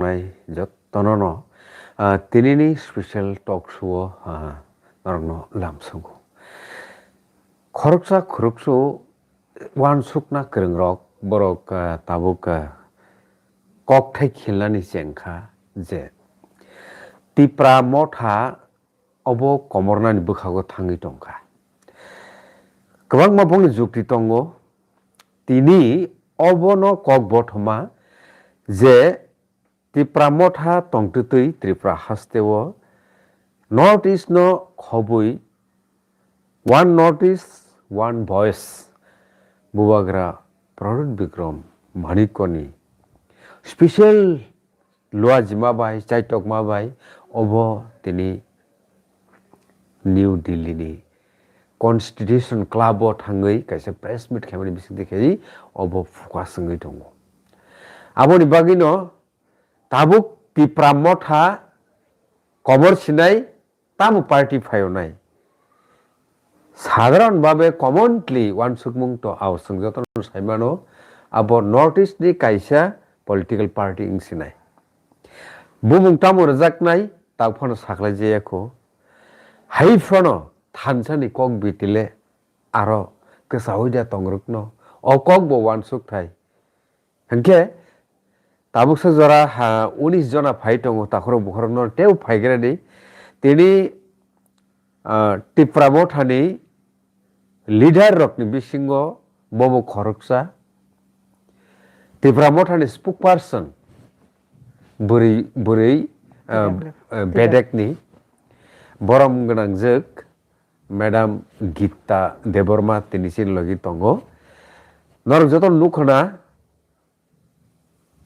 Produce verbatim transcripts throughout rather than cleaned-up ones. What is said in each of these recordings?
tongnai jotono no, ah, tinini special talk show o, ah, norokno lamsongo. Khoroksa khoroksa uansukna kwrwngrok borok, ah, tabuk, ah, kokthai khilnani chengkha je Tipra Motha obo komornani bwkhago thangwi tongkha. Kwbangma bongni jukti tongo, tini obono kok bothoma je Tipra Motha tongtwtwi Tripura hasteo North East no khobwi One North East, One Voice bubagra Pradyut Bikram Manikko ni special luajima bai, chaitokma bai obo tini New Delhi ni Constitution Club o thangwi kaisa press meet khaimani bisingtwi khai obo focus wngwi tongo. Aboni bagwino tabuk Tipra Motha komor sinai tamo party phaio nai. Sadharon babe commonly uansukmung to ao chwng jotono saimano, abo North East ni kaisa political party wng sinai. Bumung tamo rwjaknai, tak phano saklai jaya kho. Hai phano thansa ni kok bitile aro kwsaui da tongrwkno, o kok bo uansuk thai. Hwnkhe tabuksa jora ha unis jona phai tongo, takhorok bukhorokno teibo phaigrani. Tini, ah, Tipra Mothani leader rokni bisingo bobo khoroksa. Tipra Mothani spokesperson bwrwi, bwrwi, ah, Bedek. Ah, Bedekni borom gwnangjwk Madam Gita Debbarma tini chini logi tongo. Norok joto nukho na,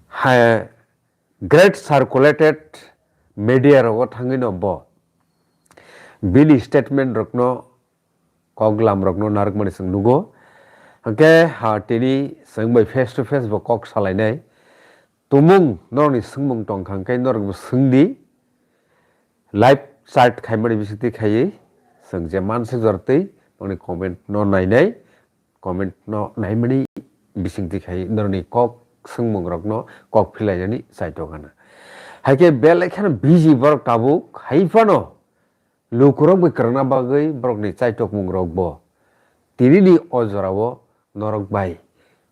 hai great circulated media rogo thangwi no bo bini statement rokno, kok lam rokno narwkmani chwng nugo. Hwnkhe ha tini chwng bai face to face bo kok salainai. Tumung norokni swngmung tongkha hwnkhe norok bo swngdi. Live chat khaimani bisingtwi khaiwi chwng je mansa jortwi nokni comment no nainai, comment no naimani bisingtwi khaiwi norokni kok swngmung rokno kok philainani chaitokgana. Haikhe belai kheno busy borok tabuk, hai phano lukurok bai kwrwngna bagwi borokni chaitokmung rokbo tinini o jorao norok bai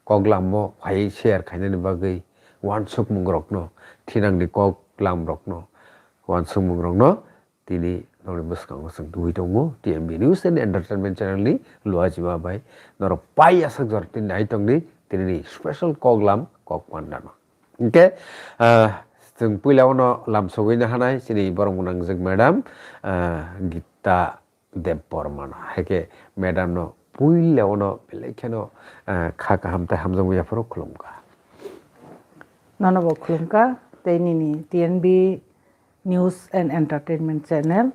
kok lammo phaiwi share khainani bagwi uansukmung rokno, thinangni kok lam rokno, uansukmung rokno tini norokni bwskango chwng tubui tongo T M B News and Entertainment Channel ni luajima bai norok pai aswk jora tini nai tongdi tinini special kok lam kok pandano. Hwnkhe, ah, chwng puila uno lamsogwi nahanai chini borok gwnangjwk madam, ah, Gita Debbarmano. Haikhe madam no puila uno belai kheno, ah, kha kaham tei hamjakmung yapharo khulumkha. Nono bo khulumkha tei nini T N B News and Entertainment Channel.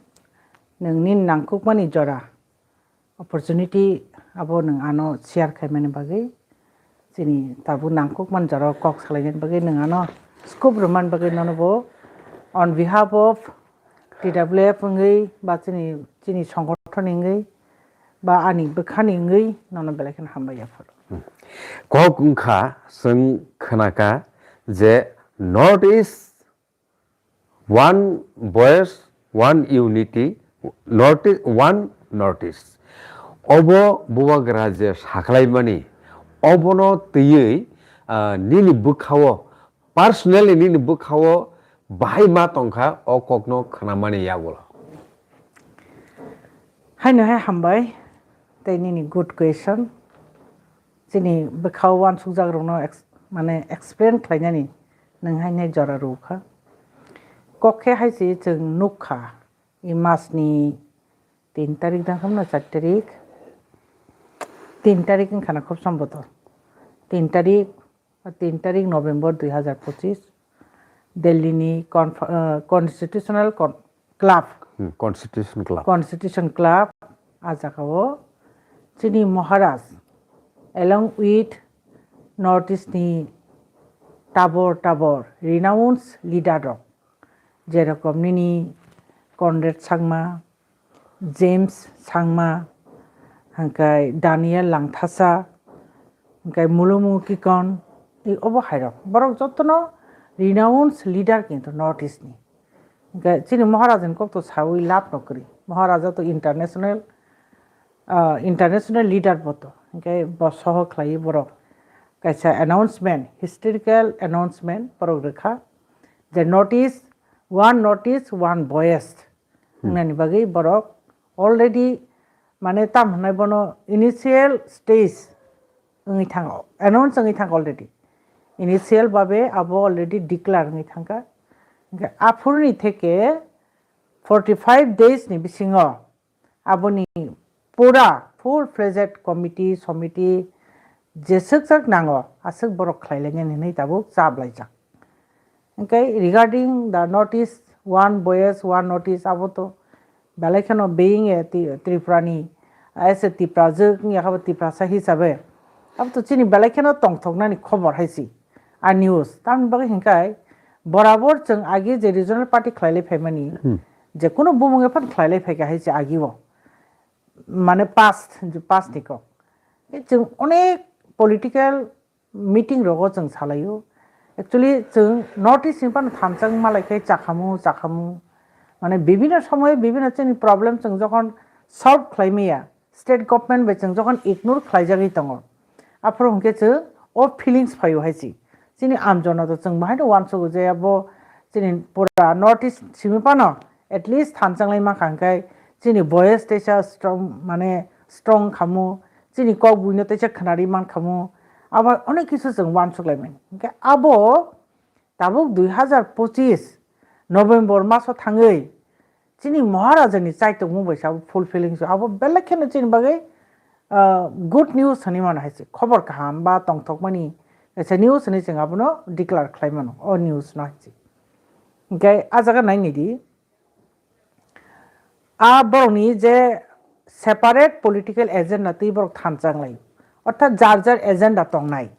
Nwng nini nangkukmani jora opportunity abo nwng ano share khaimani bagwi, chini tabuk nangkukmani jora kok salainani bagwi nwng ano scope rwmani bagwi nono bo on behalf of T W F wngwi ba chini, chini songgothon wngwi ba ani bwkhani wngwi nono belai kheno hambai yapharo. Kok wngkha chwng khnakha je North East One Voice, One Unity, North East, One North East. Obo bubagra je saklaimani, obono twiwi, ah, nini bwkhao, personally nini bwkhao bahai ma tongkha, o kokno khnamani yagulo. Haino hai hambai, tei nini good question. Chini bwkhao uansukjakrokno ex-, mane explain khlainani nwng haino jora rwkha. Kok khe hai se chwng nukha, e masni tin tarik dang khamna char tarik, tin tarik wngkha na khub somboto. Tin tarik, tin tarik November dui hazar pochis, Delhi ni conf-, ah, Constitutional Con-, Club. Hmm, Constitution Club. Constitution Club, a jagao chini Maharaj along with North East ni tabor tabor renounced leader rok, jerokom nini Conrad Sangma, James Sangma, hwnkhe Daniel Langthasa, hwnkhe Mulumu Kikon, tei obo hairok. Borok jotono renowned leader kintu North East ni. Hingke chini Maharaja ni kok to sawi lab no kri. Maharaja to international, ah, international leader bo to. Hingke bo soho khlai borok kaisa announcement, historical announcement borok rwkha. The North East, one North East, one voice. Hmm. Wngnani bagwi borok already mane tam hwnai bono initial stage wngwi thango, announce wngwi thango already. Initial babe abo already declare wngwi thangkha. Hingke aphuruni theke forty five days ni bisingo aboni pura full fledged committee, somiti jeswk jak nango, aswk borok khlai lainani hinwi tabuk chap laijak. Hingke regarding the North East, one voice, one North East, abo to belai kheno being a Ti-, Tripura ni, as a Tiprajwk wngya khe bo Tiprasa hisabe, abo to chini belai kheno tongthoknani khobor hai se. A news. Tamni bagwi hingkai borabor chwng agi je regional party khlailai phaimani, Hmm. je kuno bumung ephano khlailai phaikha hai se agi o. Mane past, je past ni kok. E chwng onek political meeting rogo chwng salaio. Actually, chwng North East ni phano thansa wngma lai khe chakhamu, chakhamu. Mane bibhinno somoy, bibhinno chini problem chwng jokhon solve khlai maya, state government bai chwng jokhon ignore khlaijagwi tongo, aphuru hwnkhe chwng o feelings phaio hai se. Chini amjona to chwng bahai no uansugo je abo chini pura North East simi phano at least thansa wngwi mankha hwnkhe chini voice teisa strong, mane strong khamu, chini kok buino teisa khwnari mankhamu, abo onek kisu chwng uansuk laimani. Hwnkhe abo tabuk dui hazar pochis November maso thangwi chini Maharaja ni chaitokmung bai se abo fulfilling se, abo belai kheno chini bagwi, ah, good news hinwi mano hai se, khobor kaham ba tongthokmani kaisa news hinwi chwng abono declare khlai mano o news no hai se. Hwnkhe ah jaga nai nai di, a borokni je separate political agenda twi borok thansa wng lai, orthat jar jar agenda tongnai.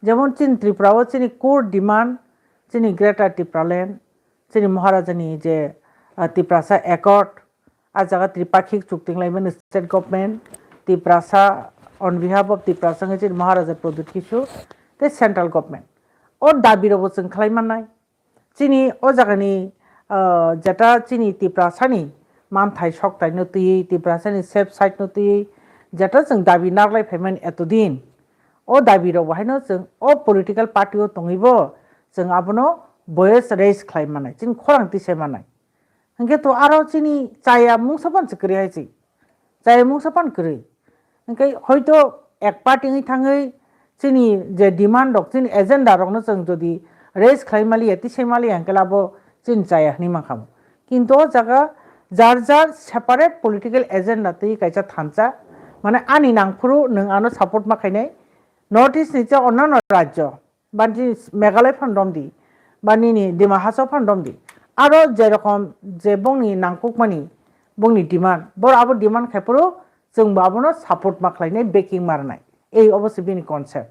Jemon chini Tripura o chini core demand, chini Greater Tipraland, chini Maharaja ni je, ah, Tiprasa Accord, a jaga tripakhik chukti wng laimani state government, Tiprasa, on behalf of Tiprasa wngwi chini Maharaja Pradyut Kishore tei central government. O dabi rokbo chwng khlai mannai. Chini o jagani, ah, jeta chini Tiprasani manthai soktaino twiwi, Tiprasani safe side no twiwi, jeta chwng dabi narwklai phaimani etodin, o dabi rok bo haino chwng o political party o tongwibo chwng abono voice raise khlai mannai, chini khorang tisai mannai. Hwnkhe to aro chini chaya mungsa phano se kwrwi hai se. Chaya mungsa phano kwrwi. Hwnkhe hoito ek party wngwi thangwi chini je demand rok, chini agenda rokno chwng jodi raise khlai maliya, tisai maliya hwnkhe abo chini chaya hwnwi mankha. Kintu o jaga jar jar separate political agenda twi kaisa thansa, mane ani nangphuru nwng ano support ma khainai, North East ni je onnano rajyo, ba nini Meghalaya phan romdi, ba nini Dima Hasao phan romdi. Aro jerokom je bongni nangkukmani, bongni demand, boro abo demand khai phuru chwngbo abono support ma khlainai, backing ma rwnai. Ei obo se bini concept.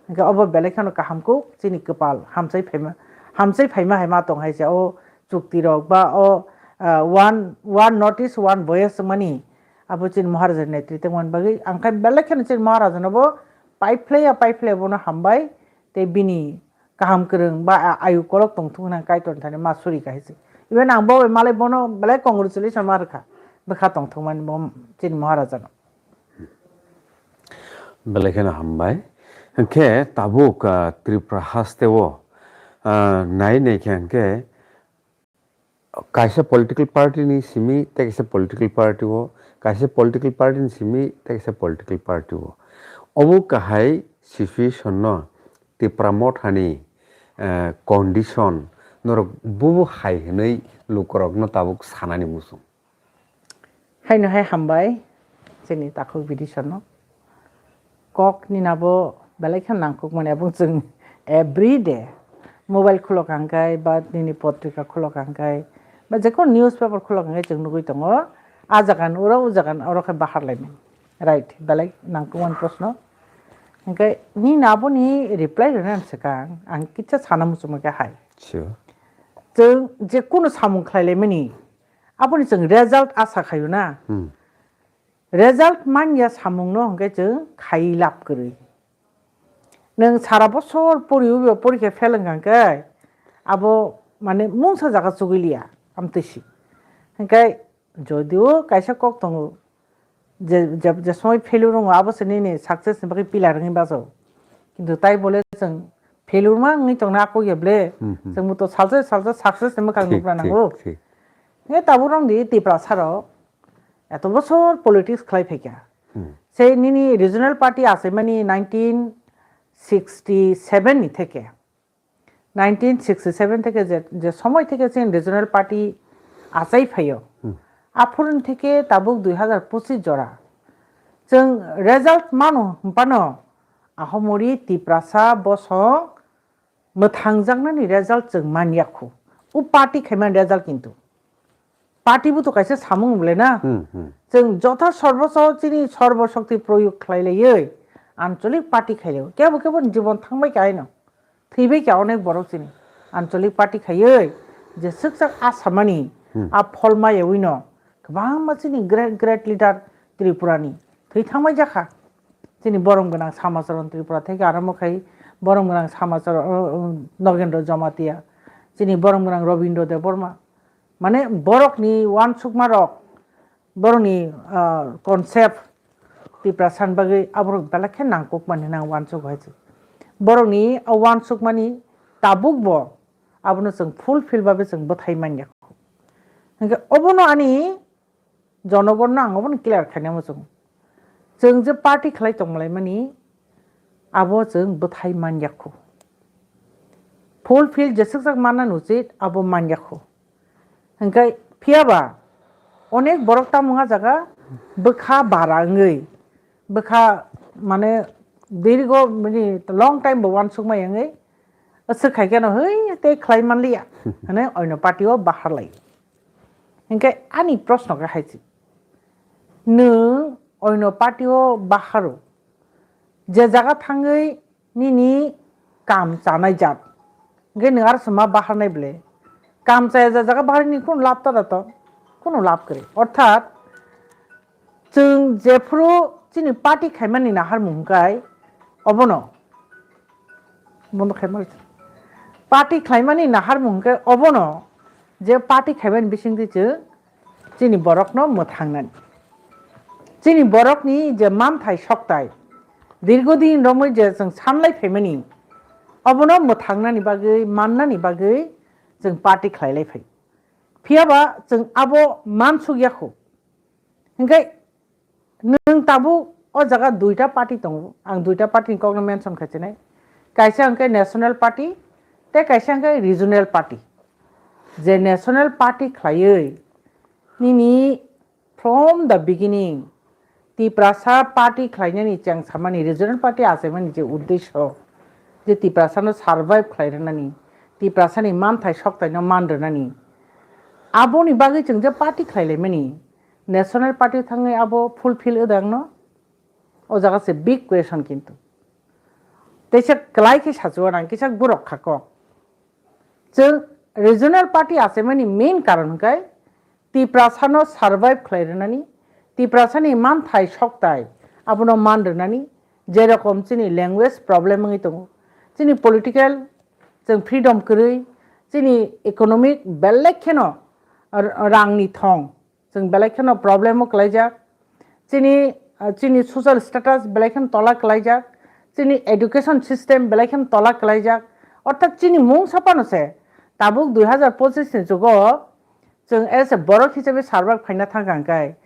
Hwnkhe obo belai kheno kaham kuk chini kwpal hamsai phaima, hamsai phaima hai ma tong hai se o chukti rok ba o, ah, one, one North East, one voice wngmani abo chini Maharaja ni netrite wngmani bagwi ang khai belai kheno chini Maharaja no bo paiphlaiya, paiphlaiya bono hambai. Tei bini kaham kwrwng ba a-, ayu kolok tongthok hwnwi Kaitor thani ma suri kahai se. Even ang bo bai malai bono belai congratulation ma rwkha. Bwkha tongthokmani bo chini Maharaja no. Belai kheno hambai. Hwnkhe tabuk, ah, Tripura haste o, ah, nai nai khe hwnkhe kaisa political party ni simi tei kaisa political party o, kaisa political party ni simi tei kaisa political party o. Obo kahai situation no Tipra Motha ni, eh, condition norok bubo hai hwnwi lukurok no tabuk sanani muchung. Haino hai hambai chini takhuk bidisano. Kok ni nabo belai khe nangkuk mani, abong chwng every day mobile khulok hangkai ba nini potrika khulok hangkai ba jekon newspaper khulok hangkai chwng nugui tongo. A jaga ni oro, o jaga ni oro khe bahar lai mani. Right, belai nangkuk mani proshno. Hingkai nini aboni reply rwna swkang ang kisa sana muchungma khe hai. Sure. Chwng je kunu samung khlai lai mani, aboni chwng result asa khaio na. Hmm. Result manya samung no hwnkhe chwng khai lab kwrwi. Nwng sara bosor pori ubi porikha fail wngkha hwnkhe, Abo mane mungsa jaga chugui liya, amtwi si. Hingke jodio kaisa kok tongo, je, je, je somoi failure wngo, abo se nini success ni bagwi pillar wngwi bajo. Kintu tai bole chwng failure ma wngwi tongna akok ya ble, Hmm, hmm. chwng bo to salsa salsa success ni mwkhang Thik, nukna thik, nango. thik. Hingke tabuk rong di Tiprasa rok, eto bosor politics khlai phaikha. Hmm. Sei nini regional party achaimani nineteen sixty seven ni theke. Nineteen sixty seven theke je, je somoi theke chini regional party achai phaio. Hmm. Aphuruni theke tabuk dui hazar pochis jora. Chwng result mano hwnphano ahomori Tiprasa bosong mwthangjaknani result chwng man yakhu. O party khaimani result kintu. Party bo to kaisa samung bole na. Hmm, hmm. Chwng jotha sorboso chini sorbo shokti proyog khlai laiwi anchalik party khaio. Kebo kebo ni jibon thangbai kha aino. Thwibai kha onek borok chini. Anchalik party khaiwi je swkchak a samani Hmm. a phol maya wino kwbangma chini great great leader Tripura ni thwi thangbai jakha. Chini borom gwnang Samacharan Tripura theke arombo khai borom gwnang Samacharan, uh, uh, Nogendra Jamatia. Chini borom gwnang Robindra Debbarma. Mane borokni uansukma rok, borokni, ah, concept Tiprasa ni bagwi aborok belai khe nangkukmani hinwi ang uansuk hai se. Borokni o uansukmani tabuk bo abono chwng fulfill babe chwng bwthai manya. Hingke obono ani jonogonno ang obono clear khaina muchungo. Chwng je party khlai tongmalaimani abo chwng bwthai manya khu. Fulfill jeswkjak manna uchit abo manya khu. Hingke phiyaba onek borok tamung a jaga bwkha bara wngwi, bwkha mane dirgo mane long time bo uansukmai wngwi, aswk khai kheno hei tei khlai manliya hwnwi oino party o bahar lai. Hingke ani proshno khe hai se, nwng oino party o baharo je jaga thangwi nini kam chanai jat. Hingke nwng aro se ma baharnai ble? Kam chaya ja jaga baharni kunu lab ta da to? Kunu lab kwrwi. Orthat chwng jephuru chini party khaimani naharmung hwnkhe obono bondo khaima party khlaimani naharmung hwnkhe obono je party khaimani bisingtwi chwng chini borokno mwthangnani. Chini borokni je manthai soktai, dirgo din romwi je chwng sanlai phaimani, obono mwthangnani bagwi, mannani bagwi chwng party khlailai phai. Phiyaba chwng abo mansuk yakho. Hingke nwng tabuk o jaga duita party tongo. Ang duita party ni kokno mention khai chinai. Kaisa hingke national party, tei kaisa hingke regional party. Je national party khlaiwi nini from the beginning Tiprasa party khlainani chengsamani, regional party achaimani je uddesho, je Tiprasano survive khlai rwnani, Tiprasani manthai soktaino man rwnani, aboni bagwi chwng je party khlai laimani, national party thangwi abo fulfill wdangno? O jaga se big question kintu. Teisa kwlai khe sachugo nang kisa borok kha kok. Chwng regional party achaimani main karon hwnkhe Tiprasano survive khlai rwnani, Tiprasani manthai soktai abono man rwnani, jerokom chini language problem wngwi tongo, chini political chwng freedom kwrwi, chini economic belai kheno r-, rangni thong, chwng belai kheno problem o kwlaijak. Chini, ah, chini social status belai kheno tola kwlaijak. Chini education system belai kheno tola kwlaijak. Orthat chini mungsa phano se tabuk dui hazar pochis ni jugo chwng as a borok hisabe survive khaina thangkha hwnkhe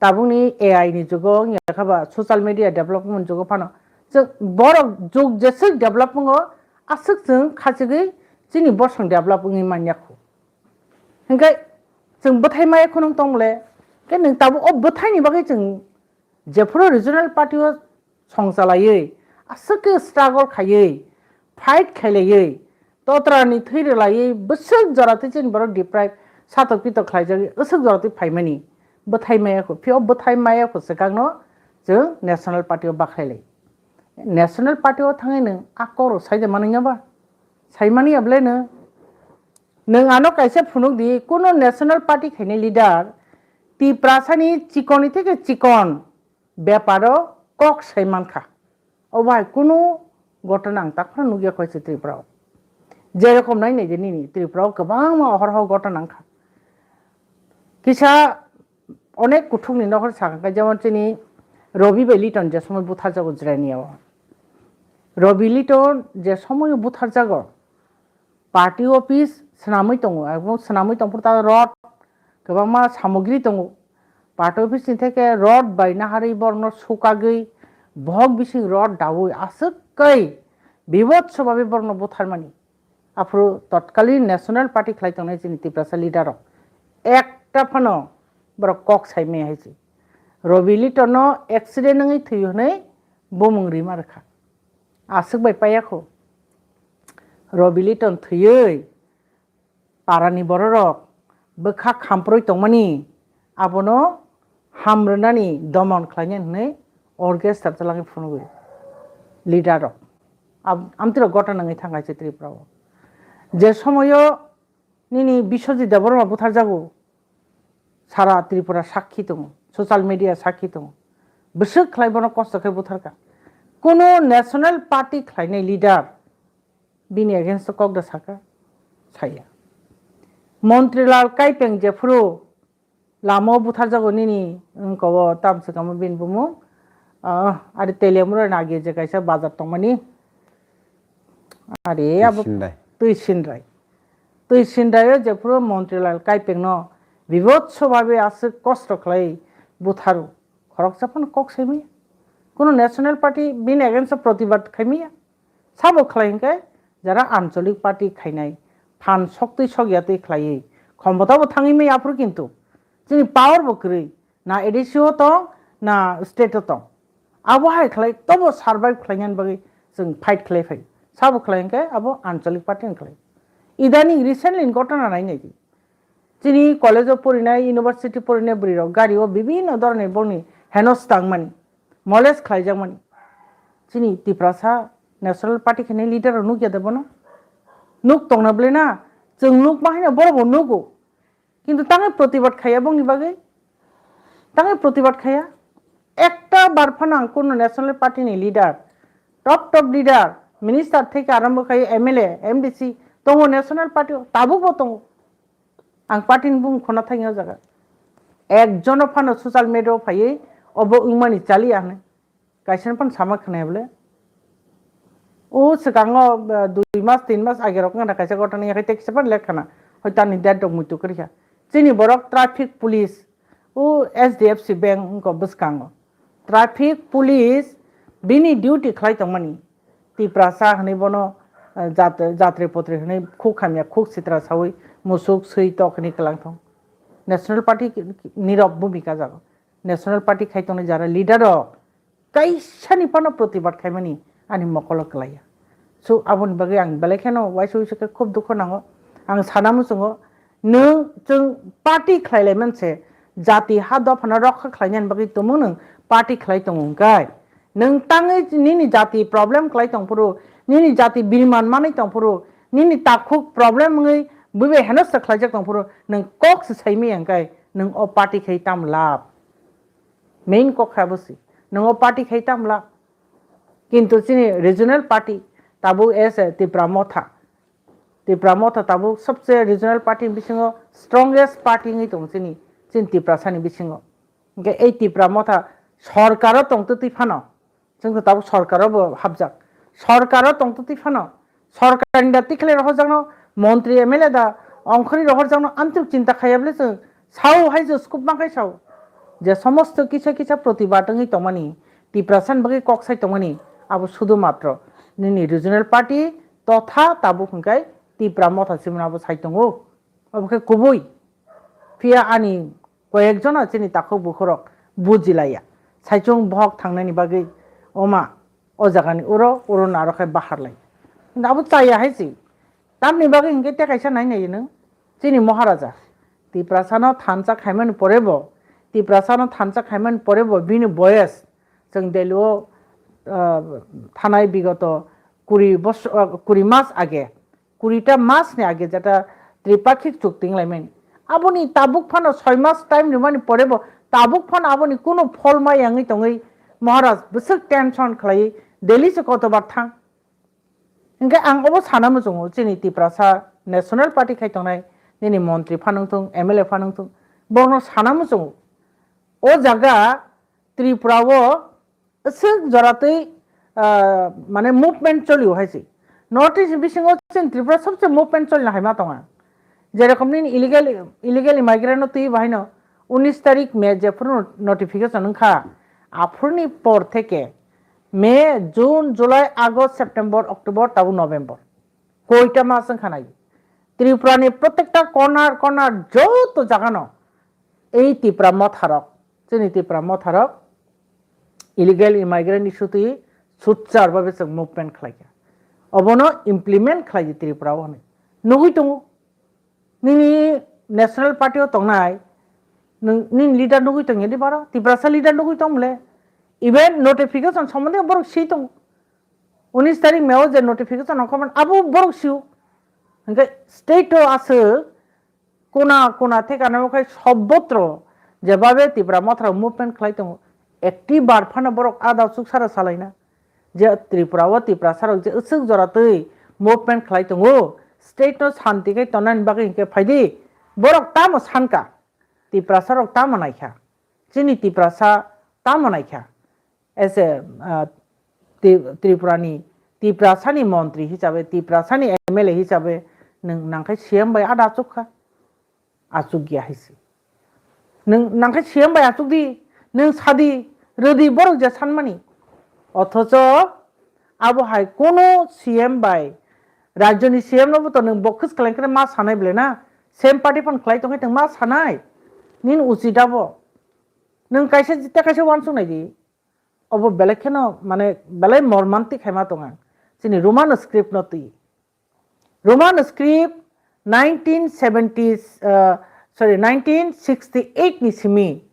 tabukni A I ni jugo wngya kha ba social media development jugo phano chwng borok jug jeswk develop wngo aswk chwng khachigwi chini bosong develop wngwi manya khu. Hingke chwng bwthai maya khunung tong le, ke nwng tabuk o bwthai ni bagwi chwng jephuru regional party o song chalaiwi, aswk khe struggle khaiwi, fight khailaiwi, totra ni thwi rwlaiwi, bwswk jora twi chini borok deprive, satok pitok khlaijagwi, aswk jora twi phaimani bwthai maya khu, phiyo bwthai maya khu swkang no chwng national party o bakhlai lai. National party o thangwi nwng a kok rok sai de manwi ya ba? Sai mani ya ble nwng? Nwng ano kaisa phunuk di, kuno national party khainai leader Tiprasani chikon ni theke chikon beparo kok sai mankha. O bai kuno gotona ang tak phano nukya koi se Tripura o. Jerokom nai nai je nini Tripura o kwbangma ohor hor gotona wngkha. Kisa onek kuthukni nohor sakha khe, jemon chini Robi bai Liton je somoi butharjago Jirania o. Robi Liton je somoi butharjago, party office swnamwi tongo, abo swnamwi tongphuru ta rod kwbangma samogri tongo. Party office ni theke rod bai naharwi borokno sukagwi bohok bising rod daui aswk kai bibotso babe borokno butharmani. Aphuru totkalin National Party khlai tongnai chini Tiprasa leader rok ekta phano borok kok sai maya hai se. Robi Liton no accident wngwi thwi hwnwi bumung rima rwkha. Aswk bai paiya kho. Robi Liton thwiwi parani bororok bwkha khamproi tongmani, abono hamrwnani domon khlainani hwnwi orchestra chalangwi phunugwi leader rok. Ab-, amtwrok gotha nangwi thangkha se Tripura o. Je somoyo nini Biswajit Debbarma butharjago, sara Tripura sakhi tongo, social media sakhi tongo. Bwswk khlai bono kosto khe butharkha. Kuno national party khlainai leader bini against o kok da saka? Saya. Montrilal Kaipeng jephuru lama o butharjago nini wngkha o tamswkamo bini bumung. Ah, ari Teliamura ni age je kaisa bazar tongmani. Ari abo Twisinrai. Twisinrai. Twisinrai o jephuru Montrilal Kaipeng no bibotso babe aswk kosto khlai butharu. Khoroksa phano kok saimaya. Kuno national party bini against o protibad khaimaya. Sabo khlai hwnkhe jara anchalik party khainai phan soktwi sokya twi khlaiwi khomotabo thangwi maya aphuru kintu chini power bo kwrwi na A D C o tong na state o tong. Abo hai khlai tobo survive khlainani bagwi chwng fight khlai phai. Sabo khlai hwnkhe abo anchalik party ni khlai. Idaning recently ni gotona nai nai di. Chini college o porinai, university porinai bwrwi rok gari o bibhinno dhoroner bongni henos tangmani, molest khlaijakmani. Chini Tiprasa National Party khe leader rok nukya de bono? Nuk tongna bwle na, chwng nuk ma haino borok bo nugo. Kintu tangwi protibad khaiya bongni bagwi? Tangwi protibad khaiya? Ekta bar phano ang kuno National Party ni leader, top top leader, minister theke arombo khai M L A, M D C tongo National Party o, tabuk bo tongo. Ang party ni bumung khona thangya o jaga. Ekjono phano social media o phaiwi obo wngmani chaliya hwnwi. Kaisa phano sama khwnaya bole. O swkango, uh, dui mas, tin mas age rok wngkha kaisa gotoni yakhai tei kisa phano lekha na. Hoi tamni date rok muitu kwrwikha. Chini borok traffic police, o H D F C bank wngkha bwskango. Traffic police bini duty khlai tongmani. Tiprasa hwnwi bono, eh, jat-, jatre potre hwnwi khuk hamya, khuk sitra sawi musuk swi tok hwnwi kwlang thong. National Party nirok bumika jago. National Party khai tongnai jara leader rok kaisani phano protibad khaimani ani mokolo kwlaiya. So, aboni bagwi ang belai kheno waisa waisa khe khub dukhu nango. Ang sana muchungo, nwng chwng party khlai lai manse, jati ha dophano rokha khlainani bagwi tumung nwng party khlai tongo hwnkhe, nwng tangwi nini jati problem khlai tongphuru, nini jati biriman manwi tongphuru, nini takhuk problem wngwi buibai henosta khlaijak tongphuru, nwng kok se saimaya hwnkhe, nwng o party khai tam lab? Main kok kha bo se, nwng o party khai tam lab? Kintu chini regional party tabuk as a Tipra Motha, Tipra Motha tabuk sobse regional party ni bisingo strongest party wngwi tongo chini, chini Tiprasa ni bisingo. Hwnkhe ei Tipra Motha sorkaro tongtwtwi phano, chwng khe tabuk sorkaro bo hapjak, sorkaro tongtwtwi phano, sorkarni da tikhlai rohorjakno, montri M L A da ongkhorwi rohorjakno amtwk chinta khaiya bwle chwng sao hai je scoop ma khai sao. Je somosto kisa kisa protibad wngwi tongmani, Tiprasa ni bagwi kok sai tongmani, abo sudu matro nini regional party totha tabuk hwnkhe Tipra Motha simno abo sai tongo. Obo khe kubui. Phiya ani koyekjono chini takhuk bukhurok bujilaiya. Saichung bohok thangnani bagwi oma o jagani uro, uro naro khe bahar lai. Abo chaya hai se. Tamni bagwi hinkhe tei kaisa nai nai nwng. Chini Maharaja Tiprasano thansa khaimani pore bo, Tiprasano thansa khaimani pore bo bini boyes chwng Delhi o, ah, thanai bigoto kuri bos-, ah, kuri mas age. Kurita mas ni age jeta tripakhik chukting laimani. Aboni tabuk phano soi mas time rimani pore bo tabuk phano aboni kuno phol ma yangwi tongwi Maharaj bwswk tension khlaiwi Delhi se kotobar thang. Hingke ang obo sana muchungo, chini Tiprasa National Party khai tongnai, nini montri phanang thung, M L A phanang thung, bono sana muchungo. O jaga Tripura o aswk joratwi, ah, mane movement cholio hai se. North East bisingo chini Tripura sobse movement cholina hai ma tonga. Jerokom nini illegal, illegal immigrant no twi bahaino unis tarik May jephuru notification wngkha, aphurni por theke May, June, July, August, September, October, tabuk November. Koita mas wngkha nai. Tripura ni protekta corner, corner joto jaga no ei Tipra motharok, chini Tipra motharok illegal immigrant issue twi suchar babe chwng movement khlaikha. Obono implement khlai di Tripura o hinwi nugwi tongo. Nini national party o tongnai, nwng, nini leader nugwi tongya di baro, Tiprasa leader nugwi tong le. Even notification sombonde borok si tongo. Unis tarik May o je notification ongkhormani abo borok sio. Hingke state o aswk kona kona theka namo khai sobbotro jebabe Tipra mothra movement khlai tongo. Ekti bar phano borok ada chuk sara salaina. Je Tripura o Tiprasa rok je aswk jora twi movement khlai tongo. State no santi khai tonani bagwi hingke phaidi. Borok tamo sanka. Tiprasa rok tamo naikha. Chini Tiprasa tamo naikha. As a, ah, Tri-, Tripurani, Tiprasani montri hisabe, Tiprasani M L A hisabe, nwng nangkhe C M bai ada achukha? Achukya hai se. Nwng nangkhe C M bai achukdi, nwng sadi, rwdi borok je sanmani. Othocho abo hai kono C M bai, rajyoni C M no bo to nwng bo khis khlai khe ma sanai ble na, same party phan khlai tongkhe tong ma sanai. Nini uchit abo. Nwng kaisa jita kaisa uansuk nai di. Obo belai kheno, mane, belai mormantik hai ma tong ang. Chini Roman script no twi. Roman script nineteen seventy, uh, sorry, nineteen sixty-eight ni simi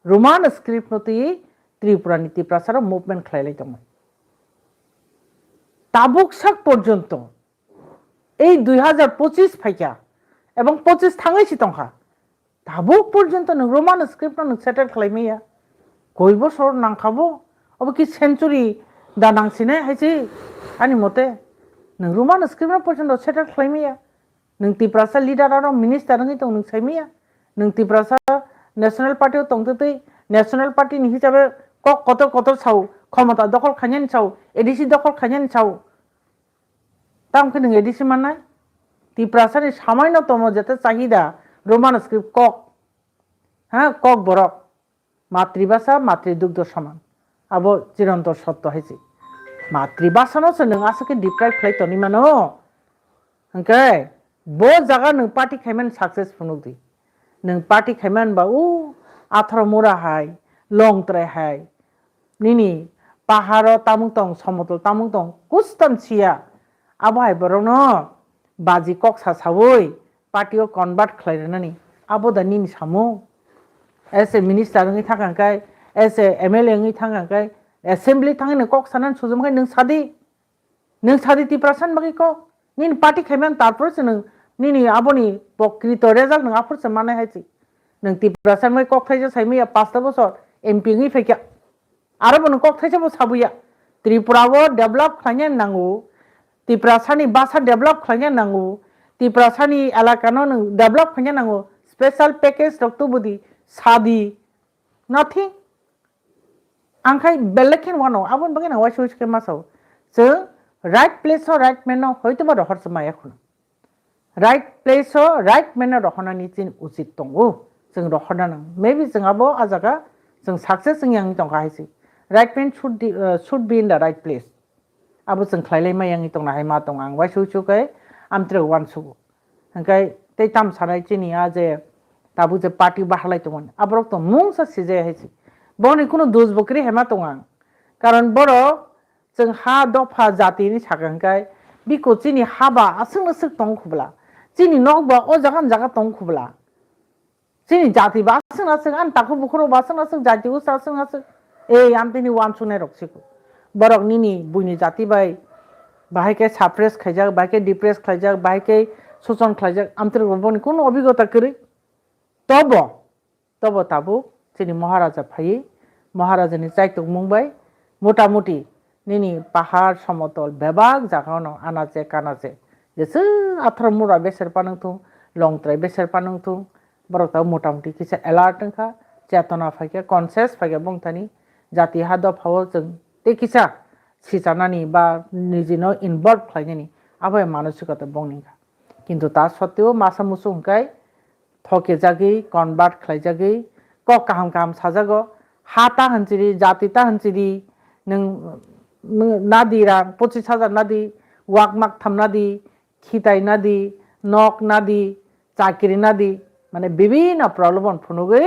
Roman script no twi Tripura ni Tiprasa rok movement khlai lai tongo. Tabuk sak porjonto ei dui hajar pochis phaikha ebong pochis thangwi si tongkha. Tabuk porjonto nwng Roman script no nwng settle khlai maya. Koi bosor nangkha bo? Obo ki century da nangsinai hai se ani mote. Nwng Roman script no porjonto settle khlai maya. Nwng Tiprasa leader aro minister wngwi tong nwng sai maya. Nwng Tiprasa National Party o tong twi twi National Party ni hisabe kok kotor kotor sao, khomota dokhol khainani sao, A D C dokhol khainani sao. Tamo khe nwng A D C mannai? Tiprasani samaino tomo jete chahida Roman script kok. Ha, kok borok. Matribhasha, matridugdho saman. Abo chiranto sotto hai se. Matribhasha no se nwng aswk khe deprive khlai toni mano. Hwnkhe bo jaga nwng party khaiman success phunuk di. Nwng party khaiman ba u atharo mura hai, Longtrai hai, nini paharo tamung tong, somotol tamung tong, kustam siya. Abo hai borokno baji kok sa saui party o convert khlai rwnani. Abo da nini samung? As a minister wngwi thang kha khe, as a M L A wngwi thang kha khe, assembly thangwi kok sanani sujum khe nwng sadi. Nwng sadi Tiprasa ni bagwi kok. Nini party khaiman tarpor se nwng nini aboni pokrito result nwng aphur se manai hai se. Nwng Tiprasa ni bagwi kok thaisa sai maya pasta bosor M P wngwi phaikha. Aro bo nwng kok thaisa bo sabuya. Tripura o develop khlaina nango. Tiprasa ni basa develop khlaina nango. Tiprasa ni elaka no nwng develop khlaina nango. Special package rok tubudi sadi. Nothing. Ang khai belai khe wano, aboni bagwi nang waisa waisa khe ma sao. Chwng right place o right man no hoito ba rohor se maya khwna. Right place o right man no rohornani chini uchit tongo. Chwng rohorna nang. Maybe chwng abo a jaga chwng success wngya wngwi tongkha hai se. Right man should be, uh, should be in the right place. Abo chwng khlailai maya wngwi tongna hai ma tong ang. Waisa waisa khe amtwrwk uansugo. Hingkhe tei tam sanai chini a je tabuk je party bahalai tongmani, aborok to mungsa sijaya hai se. Boni kunu dos bo kwrwi hai ma tong ang. Karon borok chwng ha dopha jati hinwi sakha hingkhe biko chini ha ba aswk no swk tong khubla. Chini nok ba o jaga ni jaga tong khubla. Chini jati ba aswk na swk, ani takhuk bukhuk rok ba aswk na swk, jati usa aswk na swk. Ei, amtwini uansuknai rok siko. Borok nini buini jati bai bahai khe suppress khaijak, bahai khe depress khlaijak, bahai khe sochon khlaijak, amtwrwk bo boni kunu obhigota kwrwi. Tobo, tobo tabuk chini Maharaja phaiwi, Maharajani chaitokmung bai, mota moti Nini pahar somotol bebak jagano anache kanache. Jesa athar mura beser panung thung, longtrai beser panung thung, borok ta motamuti kisa alert wngkha, chetona phaikha, conscious phaikha bongthani jati ha dophao chwng tei kisa sichanani ba nijino involve khlainani abo hai manosikota bongni wngkha. Kintu ta sotteo masa musu hwnkhe thokejagwi, convert khlaijagwi, kok kaham kaham sajago, ha ta hwnchiri, jati ta hwnchiri, nwng, nwng nadi rang pochis hajar nadi, wak mak tham nadi, khitai nadi, nok nadi, chakiri nadi, mane bibhinno prolobon phunugwi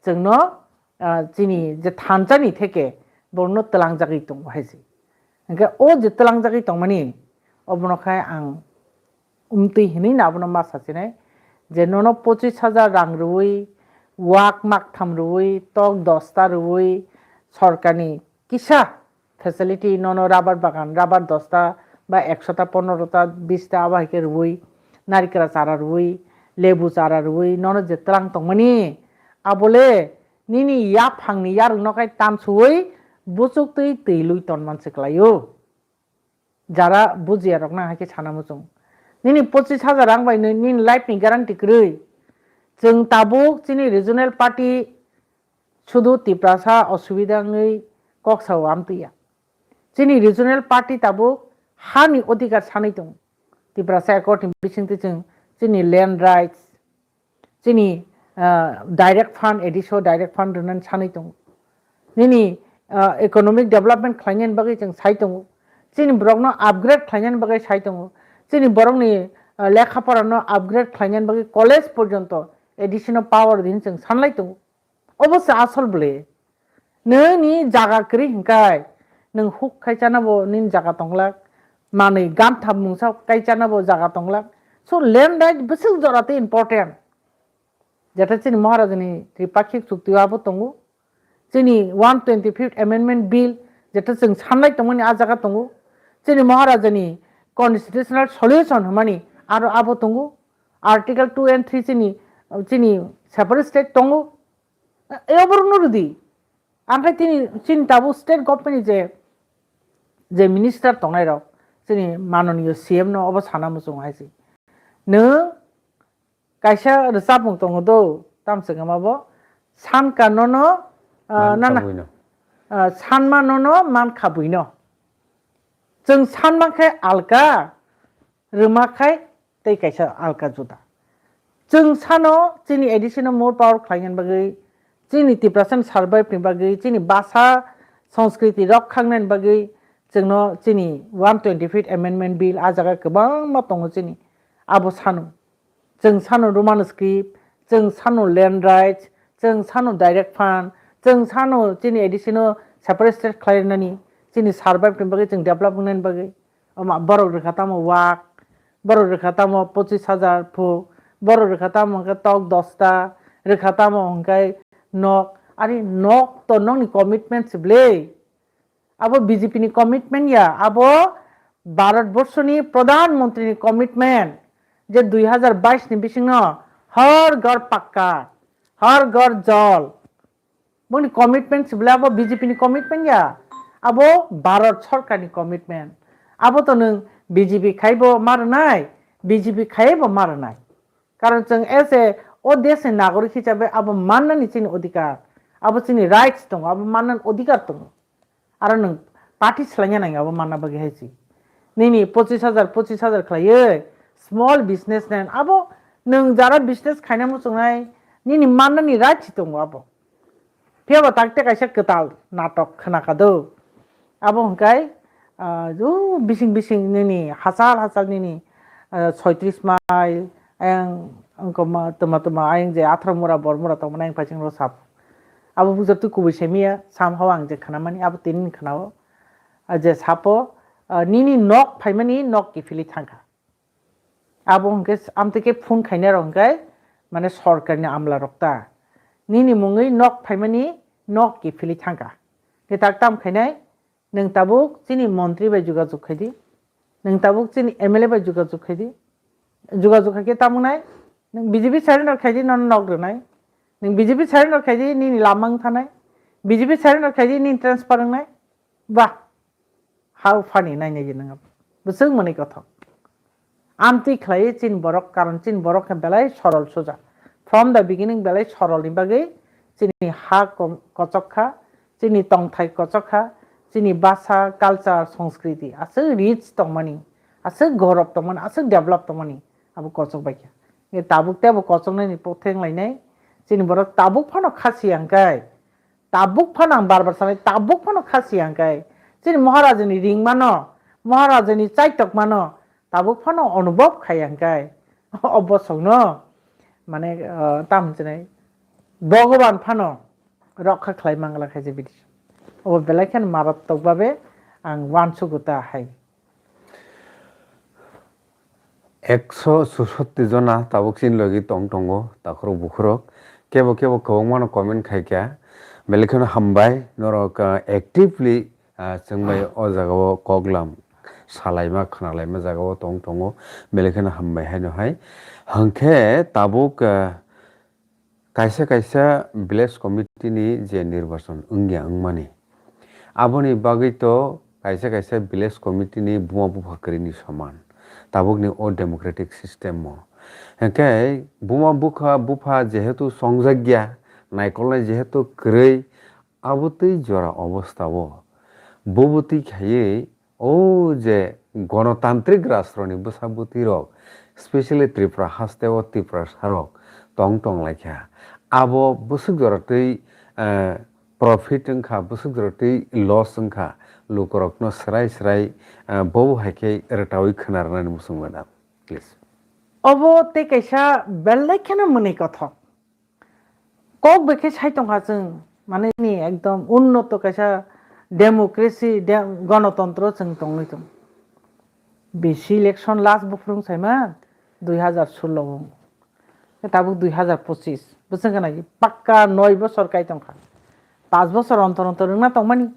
chwngno, ah, chini je thansa ni theke borokno twlangjagwi tongo hai se. Hwnkhe o je twlangjagwi tongmani, obono khai ang umtwi hinwi no abono ma sachinai je nono pochis hajar rang rwui, wak maktham rwui, tok dosta rwui, sorkarni kisa facility nono rubber bagan, rubber dosta ba ekshota, ponorota, bista abo hai khe rwui, narikra chara rwui, lebu chara rwui, nono je twlang tongmani, abole nini yaphangni yarwkno khai tamsuwi buchuk twi twi lui tonman se kwlaio. Jara bujiya rokno hai khe sana muchung. Nini pochis hajar rang bai nini life ni guarantee kwrwi. Chwng tabuk chini regional party sudu Tiprasa osubida wngwi kok sao amtwi ya. Chini regional party tabuk hani odhikar sanwi tongo. Tiprasa Accord ni bisingtwi chwng chini land rights, chini, ah, direct fund, A D C o direct fund rwnani sanwi tongo. Nini, ah, economic development khlainani bagwi chwng sai tongo. Chini borokno upgrade khlainani bagwi sai tongo. Chini borokni, ah, lekha porano upgrade khlainani bagwi college porjonto A D C no power di hwn chwng sanlai tongo. Obo se asol bwle. Nwng ni jaga kwrwi hwnkhai, nwng huk khai chana bo nini jaga tonglak, manwi gantha mungsa kai chana bo jaga tonglak. So land right bwswk jora tei important. Jeta chini Maharajani Tripakhik chukti o abo tongo. Chini one twenty fifth Amendment Bill jeta chwng sanlai tongmani a jaga tongo. Chini Maharajani constitutional solution hwnmani aro abo tongo. Article two and three chini, chini separate state tongo. E oborokno rwdi. Amkhe tini chini tabuk state government ni je, je minister tongnai rok, chini manoniyo C M no obo sana muchungo hai se. Nwng kaisa rwchapmung tongo do, tamswk wngma bo, sanka nono, ah, Man nana, khabuino. Ah, sanma nono man khabuino. Chwng sanma khe alka, rwma khai tei kaisa alka juda. Chwng sano chini A D C no more power khlainani bagwi, chini Tiprasa ni survive ni bagwi, chini basa, sanskriti rok khangnani bagwi chwngno chini one twenty fifth Amendment Bill a jaga kwbangma tongo chini abo sano. Chwng sano Roman script, chwng sano land rights, chwng sano direct fund, chwng sano chini A D C no separate state khlainani, chini survive ni bagwi, chwng develop wngnani bagwi. Omo borok rwkha tamo wak, borok rwkha tamo pochis hajar phu, borok rwkha tamo hwnkhe tok dosta, rwkha tamo hwnkhe nok. Ari nok to nokni commitment se bwle. Abo B J P ni commitment ya, abo Bharat Borso ni Pradhan Mantri ni commitment je dui hajar bais ni bisingno har ghar pakka, har ghar jal. Boni commitment se bwle abo B J P ni commitment ya, abo Bharat Sarkar ni commitment. Abo to nwng B J P khai bo ma rwnai, B J P khai bo ma rwnai. Karon chwng as a o desh ni nagorik hisabe abo mannani chini odhikar, abo chini rights tongo, abo mannani odhikar tongo. Aro nwng party swlaina nangya abo manna bagwi hai se. Nini pochis hajar, pochis hajar khlaiwi small businessman abo nwng jara business khaina muchungnai nini mannani rights tongo abo. Phiya bo takte kaisa kwtal natok khna kha do. Abo hwnkhe, ah, o bising bising nini hachal hachal nini, ah, soitris mile, ayang wngkoma twma twma ayang je atharo mura bor mura tongmani ayang paising rw sap. Abo bujor twi kubui semiya, somehow ang je khna mani, abo tini ni khna o. Ah, je sapo, ah, nini nok phaimani nok kiphilwi thangkha. Abo hwnkhe s-, amtwi khe phone khainai rok hwnkhe mane sorkarni amla rok ta. Nini mungwi nok phaimani nok kiphilwi thangkha. Khe tak tam khainai, nwng tabuk chini montri bai jogajog khaidi, nwng tabuk chini M L A bai jogajog khaidi, jogajog khaikhe tamo wngnai, nwng B J P surrender khaidi nono nok rwnai, nwng B J P surrender khaidi nini lama wng thanai, B J P surrender khaidi nini transfer wngnai, ba. How funny nainai nang. Bwswk mwnwi kothok. Amtwi khlaiwi chini borok, karon chini borok khe belai sorol soja. From the beginning belai sorolni bagwi chini ha kom-, kochok kha, chini tongthai kochok kha, chini basa, culture, sanskriti aswk rich tongmani, aswk gorob tongmani, aswk develop tongmani abo kochok bai kha. Tabuk tei abo kochoknani poktheng lainai chini borok tabuk phano khasi yang kai. Tabuk phano ang bar bar sanai, tabuk phano khasi yang kai. Chini Maharajani ring mano, Maharajani chaitok mano, tabuk phano onubhob khai yang kai. O bosongno, mane, ah, tam chinai, Bhogoban phano rokha khlai mangla khai je bidi. O belai khen marattok babe ang uansugo ta hai. Ekso susotti jona tabuk chini logi tong tongo, takhurok bukhurok. Kebo kebo kwbangmano comment khai kha. Belai kheno hambai, norok, ah, actively, ah, chwng bai o jagao koklam salaima, khnalaima jagao tong tongo. Belai kheno hambai haino hai. Hwnkhe tabuk, ah, Kaisa kaisa village committee ni je nirbachon wngya wngmani, aboni bagwi to kaisa kaisa village committee ni buma bupha kwrwini soman tabukni o democratic system o. Hwnkhe buma bukha bupha jehetu chongjakya, naikolnai jehetu kwrwi, abo twi jora obostha o bubutwi khaiwi o je gonotantrik rastroni bwsa bwtwi rok, specially Tripura haste o Tiprasa rok tong tong lai kha. Abo bwswk jora twi, eh, profit wng kha, bwswk jora twi loss wng kha, lukurokno swrai swrai, eh, bobo hai khe rwtawi khna rwnani muchung mano. Please. Obo tei kaisa belai kheno mwnwi kothok. Kok bai khe sai tongkha chwng, mane ni ekdom unnoto kaisa democracy, de-, gonotontro chwng tongwi tong. B C election last buphurung saima dui hazar solo o. Tabuk dui hazar pochis. Bwswk gana pakka noi bosor kai tongkha. Panch bosor ontor ontor wngna tongmani.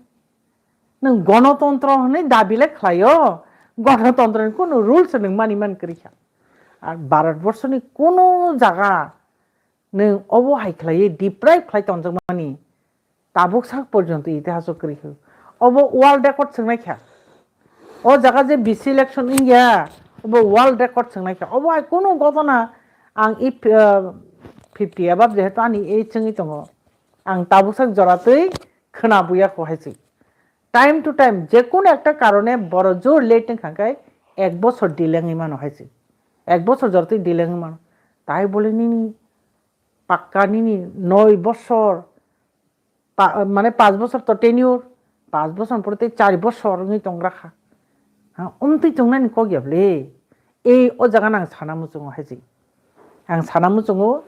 Nwng gonotontro hwnwi dabi le khlaio. Gonotontro ni kunu rules nwng mani man kwrwi kha. Ar Bharat borsoni kunu jaga nwng obo hai khlaiwi deprive khlai tongjak mani tabuk sak porjonto itihas o kwrwi kha. Obo world record swngnai kha. O jaga je B C election wngya, obo world record swngnai kha. Obo hai kunu gotona ang i, ah, fifty above jehetu ani age wngwi tongo. Ang tabuk sak jora twi khwna buya kho hai se. Time to time, je kono ekta karone boro jor late wngkha khe ek bosor delay wngwi mano hai se. Ek bosor jora twi delay wngwi mano. Tai bole nini pakka nini noi bosor, pa-, mane panch bosor to tenure, panch bosor pore tei char bosor wngwi tong rakha. Ha, umtwi tongnani kok ya bole. Ei o jaga no ang sana muchungo hai se. Ang sana muchungo,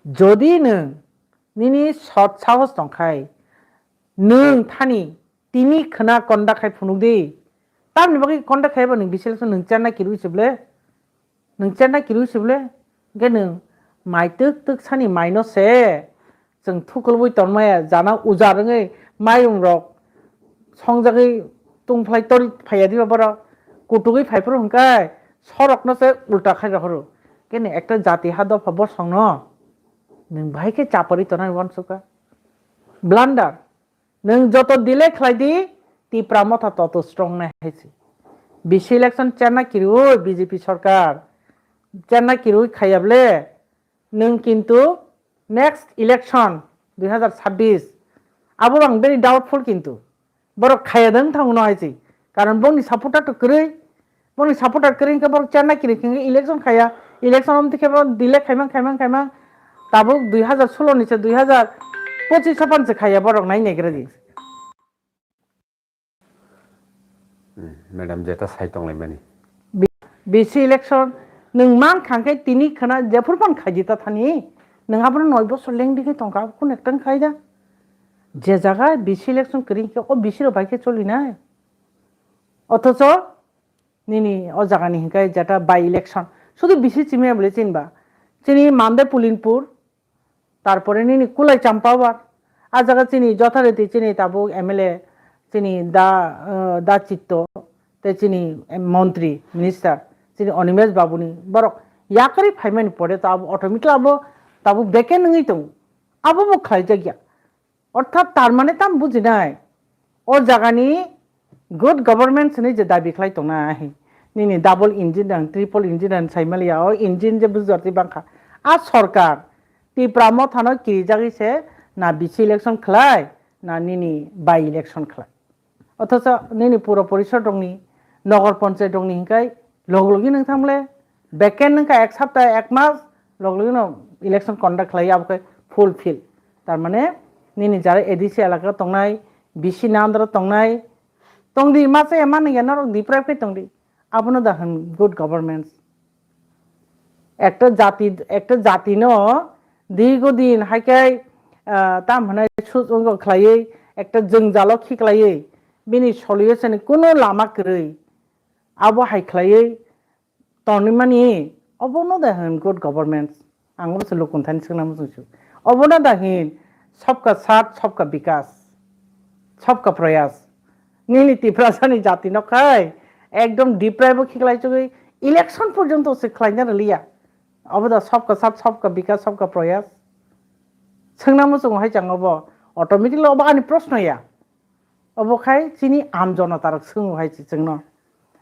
jodi nwng nini sot sahos tongkhai, nwng thani tini khwna konda khai phunuk di. Tamni bagwi konda khai ba nwng B C election nwng chenna kirwi se bole? Nwng chenna kirwi se bole? Hwnkhe nwng mai twk twk sani mai no se chwng thukulwi tonmaya, jana ujar wngwi mayung rok songjagwi tungphlai tori phaiya diba borok? Kutugwi phaiphuru hwnkhe sorok no se ulta khai rohoro. Khe nwng ekta jati ha dopha bosong no nwng bahai khe chaparwi tonani uansukha. Blunder. Nwng joto delay khlai di, Tipra Motha toto strong nai hai se. B C election chenna kiriwi B J P sarkar. Chenna kiriwi khaiya bole, nwng kintu next election dui hazar chabbish, abo ang very doubtful kintu. Borok khaiya dang thang no hai se. Karon bongni supporter to kwrwi, Boni supporter kwrwi hwnkhe borok chenna kiri hwnkhe election khaiya. Election omtwi khe borok delay khaimang, khaimang, khaimang. Tabuk dui hazar solo ni se dui hazar pochis o phan se khaiya borok nai naigra di. Hmm, madam jeta sai tonglaimani. B-, B C election nwng man kha hwnkhe tini khwna jephuru phan khaidi ta thani. Nwng abono noi bosor lengdi khe tongkha, kunu ekta khai da. Je jaga B C election kwrwi hwnkhe o B C rok bai khe cholinai. Othocho Nini o jagani hingkai jeta by election. Sudu bisi chimia bole chinba. Chini Mande Pulinpur, tarpore nini Kulai Champawar. A jaga chini jothoriti chini tabuk M L A, chini da, eh, da Chitto, te chini, eh, montri, minister, chini Animesh Babuni borok yakari phaimani pore to abo automatically abo tabuk vacant wngwi tongo. Abo bo khlaijakya. Orthat tar mane tam bujinai, o jagani Good government hinwi je dabi khlai tongnai, nini double engine ang, triple engine ang sai maliya, o engine je bujor twi bangkha. A sorkar Tipra mothano kirijagwi se na bisi election khlai, na nini by election khlai. Othocho nini puro porishod rokni, nogor ponchayat rokni hinkai log logi nang thangle, vacant wngkha ek sapta, ek mas, log logi no election conduct khlai, abo khe fulfill. Tar mane nini jara A D C elaka tongnai, B C nandro tongnai, tongdi, ma chaya ma nangya norok deprive khe tongdi. Abono da hwn good governance. Ekta jati, ekta jatino dirgo din hai khe, ah, tam hwnai sut wngkha khlaiwi, ekta jwngjalo khiklaiwi, bini solution ni kuno lama kwrwi, abo hai khlaiwi tonimani, obono da hwn good governance. Ang obo se lukun thani swngna muchung su. Obono da hwn sabka saath, sabka bikas, sabka prayas. Nini Tiprasani jati no khai ekdom deprive bo khiklai chugwi election porjonto se khlaina rwliya. Obo da sabka saath, sabka bikas, sabka prayas. Swngna muchung hai chang obo, automatically obo ani proshno ya. Obo khai chini am jonotarok swngo hai si chwngno.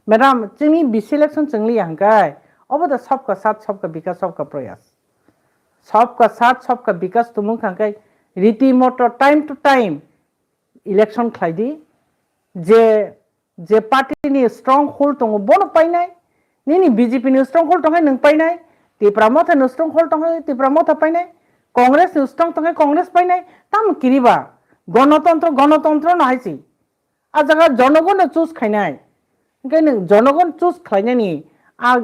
Madam, chini B C election chwng liya hwnkhe, obo da sabka saath, sabka bikas, sabka prayas. Sabka saath, sabka bikas tumung kha hwnkhe riti moto time to time election khlai di. Je, je party ni strong hold tongo bono painai, nini B J P ni strong hold tongkhe nwng painai, Tipra Motha ni strong hold tongkhe Tipra Motha painai, Congress ni strong tongkhe Congress painai, tamo kiriba? Gonotontro, gonotontro no hai si. A jaga jonogon no choose khainai. Hingke nwng jonogon choose khlainani a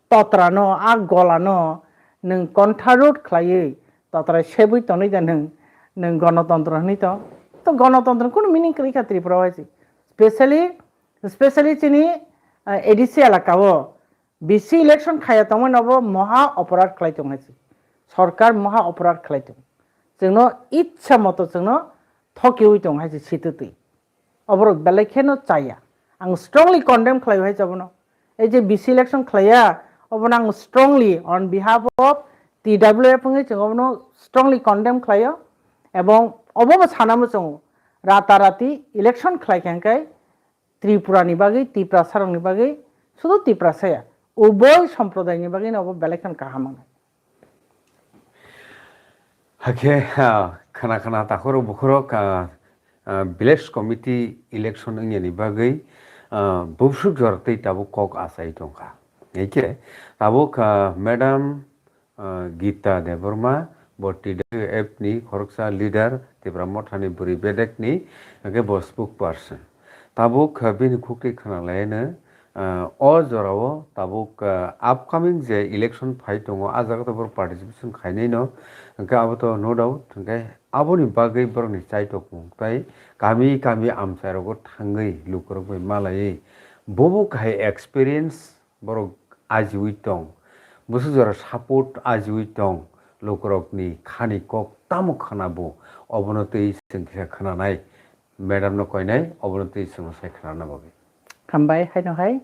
totra no, a gola no nwng kontha road khlaiwi totra sebwi tonwi da nwng, nwng gonotontro hwnwi to. To gonotontro kunu meaning kwrwi kha Tripura o hai si. Specially, specially chini, ah, A D C elaka o B C election khaya tongmani obo moha oporad khlai tong hai si. Sorkar moha oporad khlai tong. Chwngno itsa moto chwngno thokiwi tong hai si sitwtwi. Oborok belai kheno chaya. Ang strongly condemn khlai hai abono. Ei je B C election khlaiya, obono ang strongly on behalf of T W F wngwi chwng obono strongly condemn khlaio. Ebong obobo sana muchungo, ratarati election khlai kha hwnkhe Tripura ni bagwi, Tiprasa rokni bagwi, sudu Tiprasa ya, uboi somprodaini bagwi no obo belai kheno kaham wngnai. Hakhe, ah, khana khana takhoro bukhorok, ah, ah, village committee election wngyani bagwi, ah, bubswk jora tei tabuk kok achai tongkha. Hakhe tabuk, ah, Madam, ah, Gita Debbarma, bo T W F ni khoroksa leader, Tipra Mothani bwrwi bedekni, hakhe bo spokesperson. Tabuk, ah, bini khukti khna laino, ah, o jorao tabuk, ah, upcoming je election phai tongo, ah jaga to borok participation khainai no, hwnkhe abo to no doubt, hwnkhe aboni bagwi borokni chaitok mung tai kami kami amchai rogo thangwi lukurok bai malaiwi bobo kahai experience borok ajiwi tong, bwswk jora support ajiwi tong, lukurokni khani kok tamo khna bo, obono twi chwng kisa khnanai. Madam no koinai, obono twi chwngno sai khnarna bagwi. Hambai, haino hai.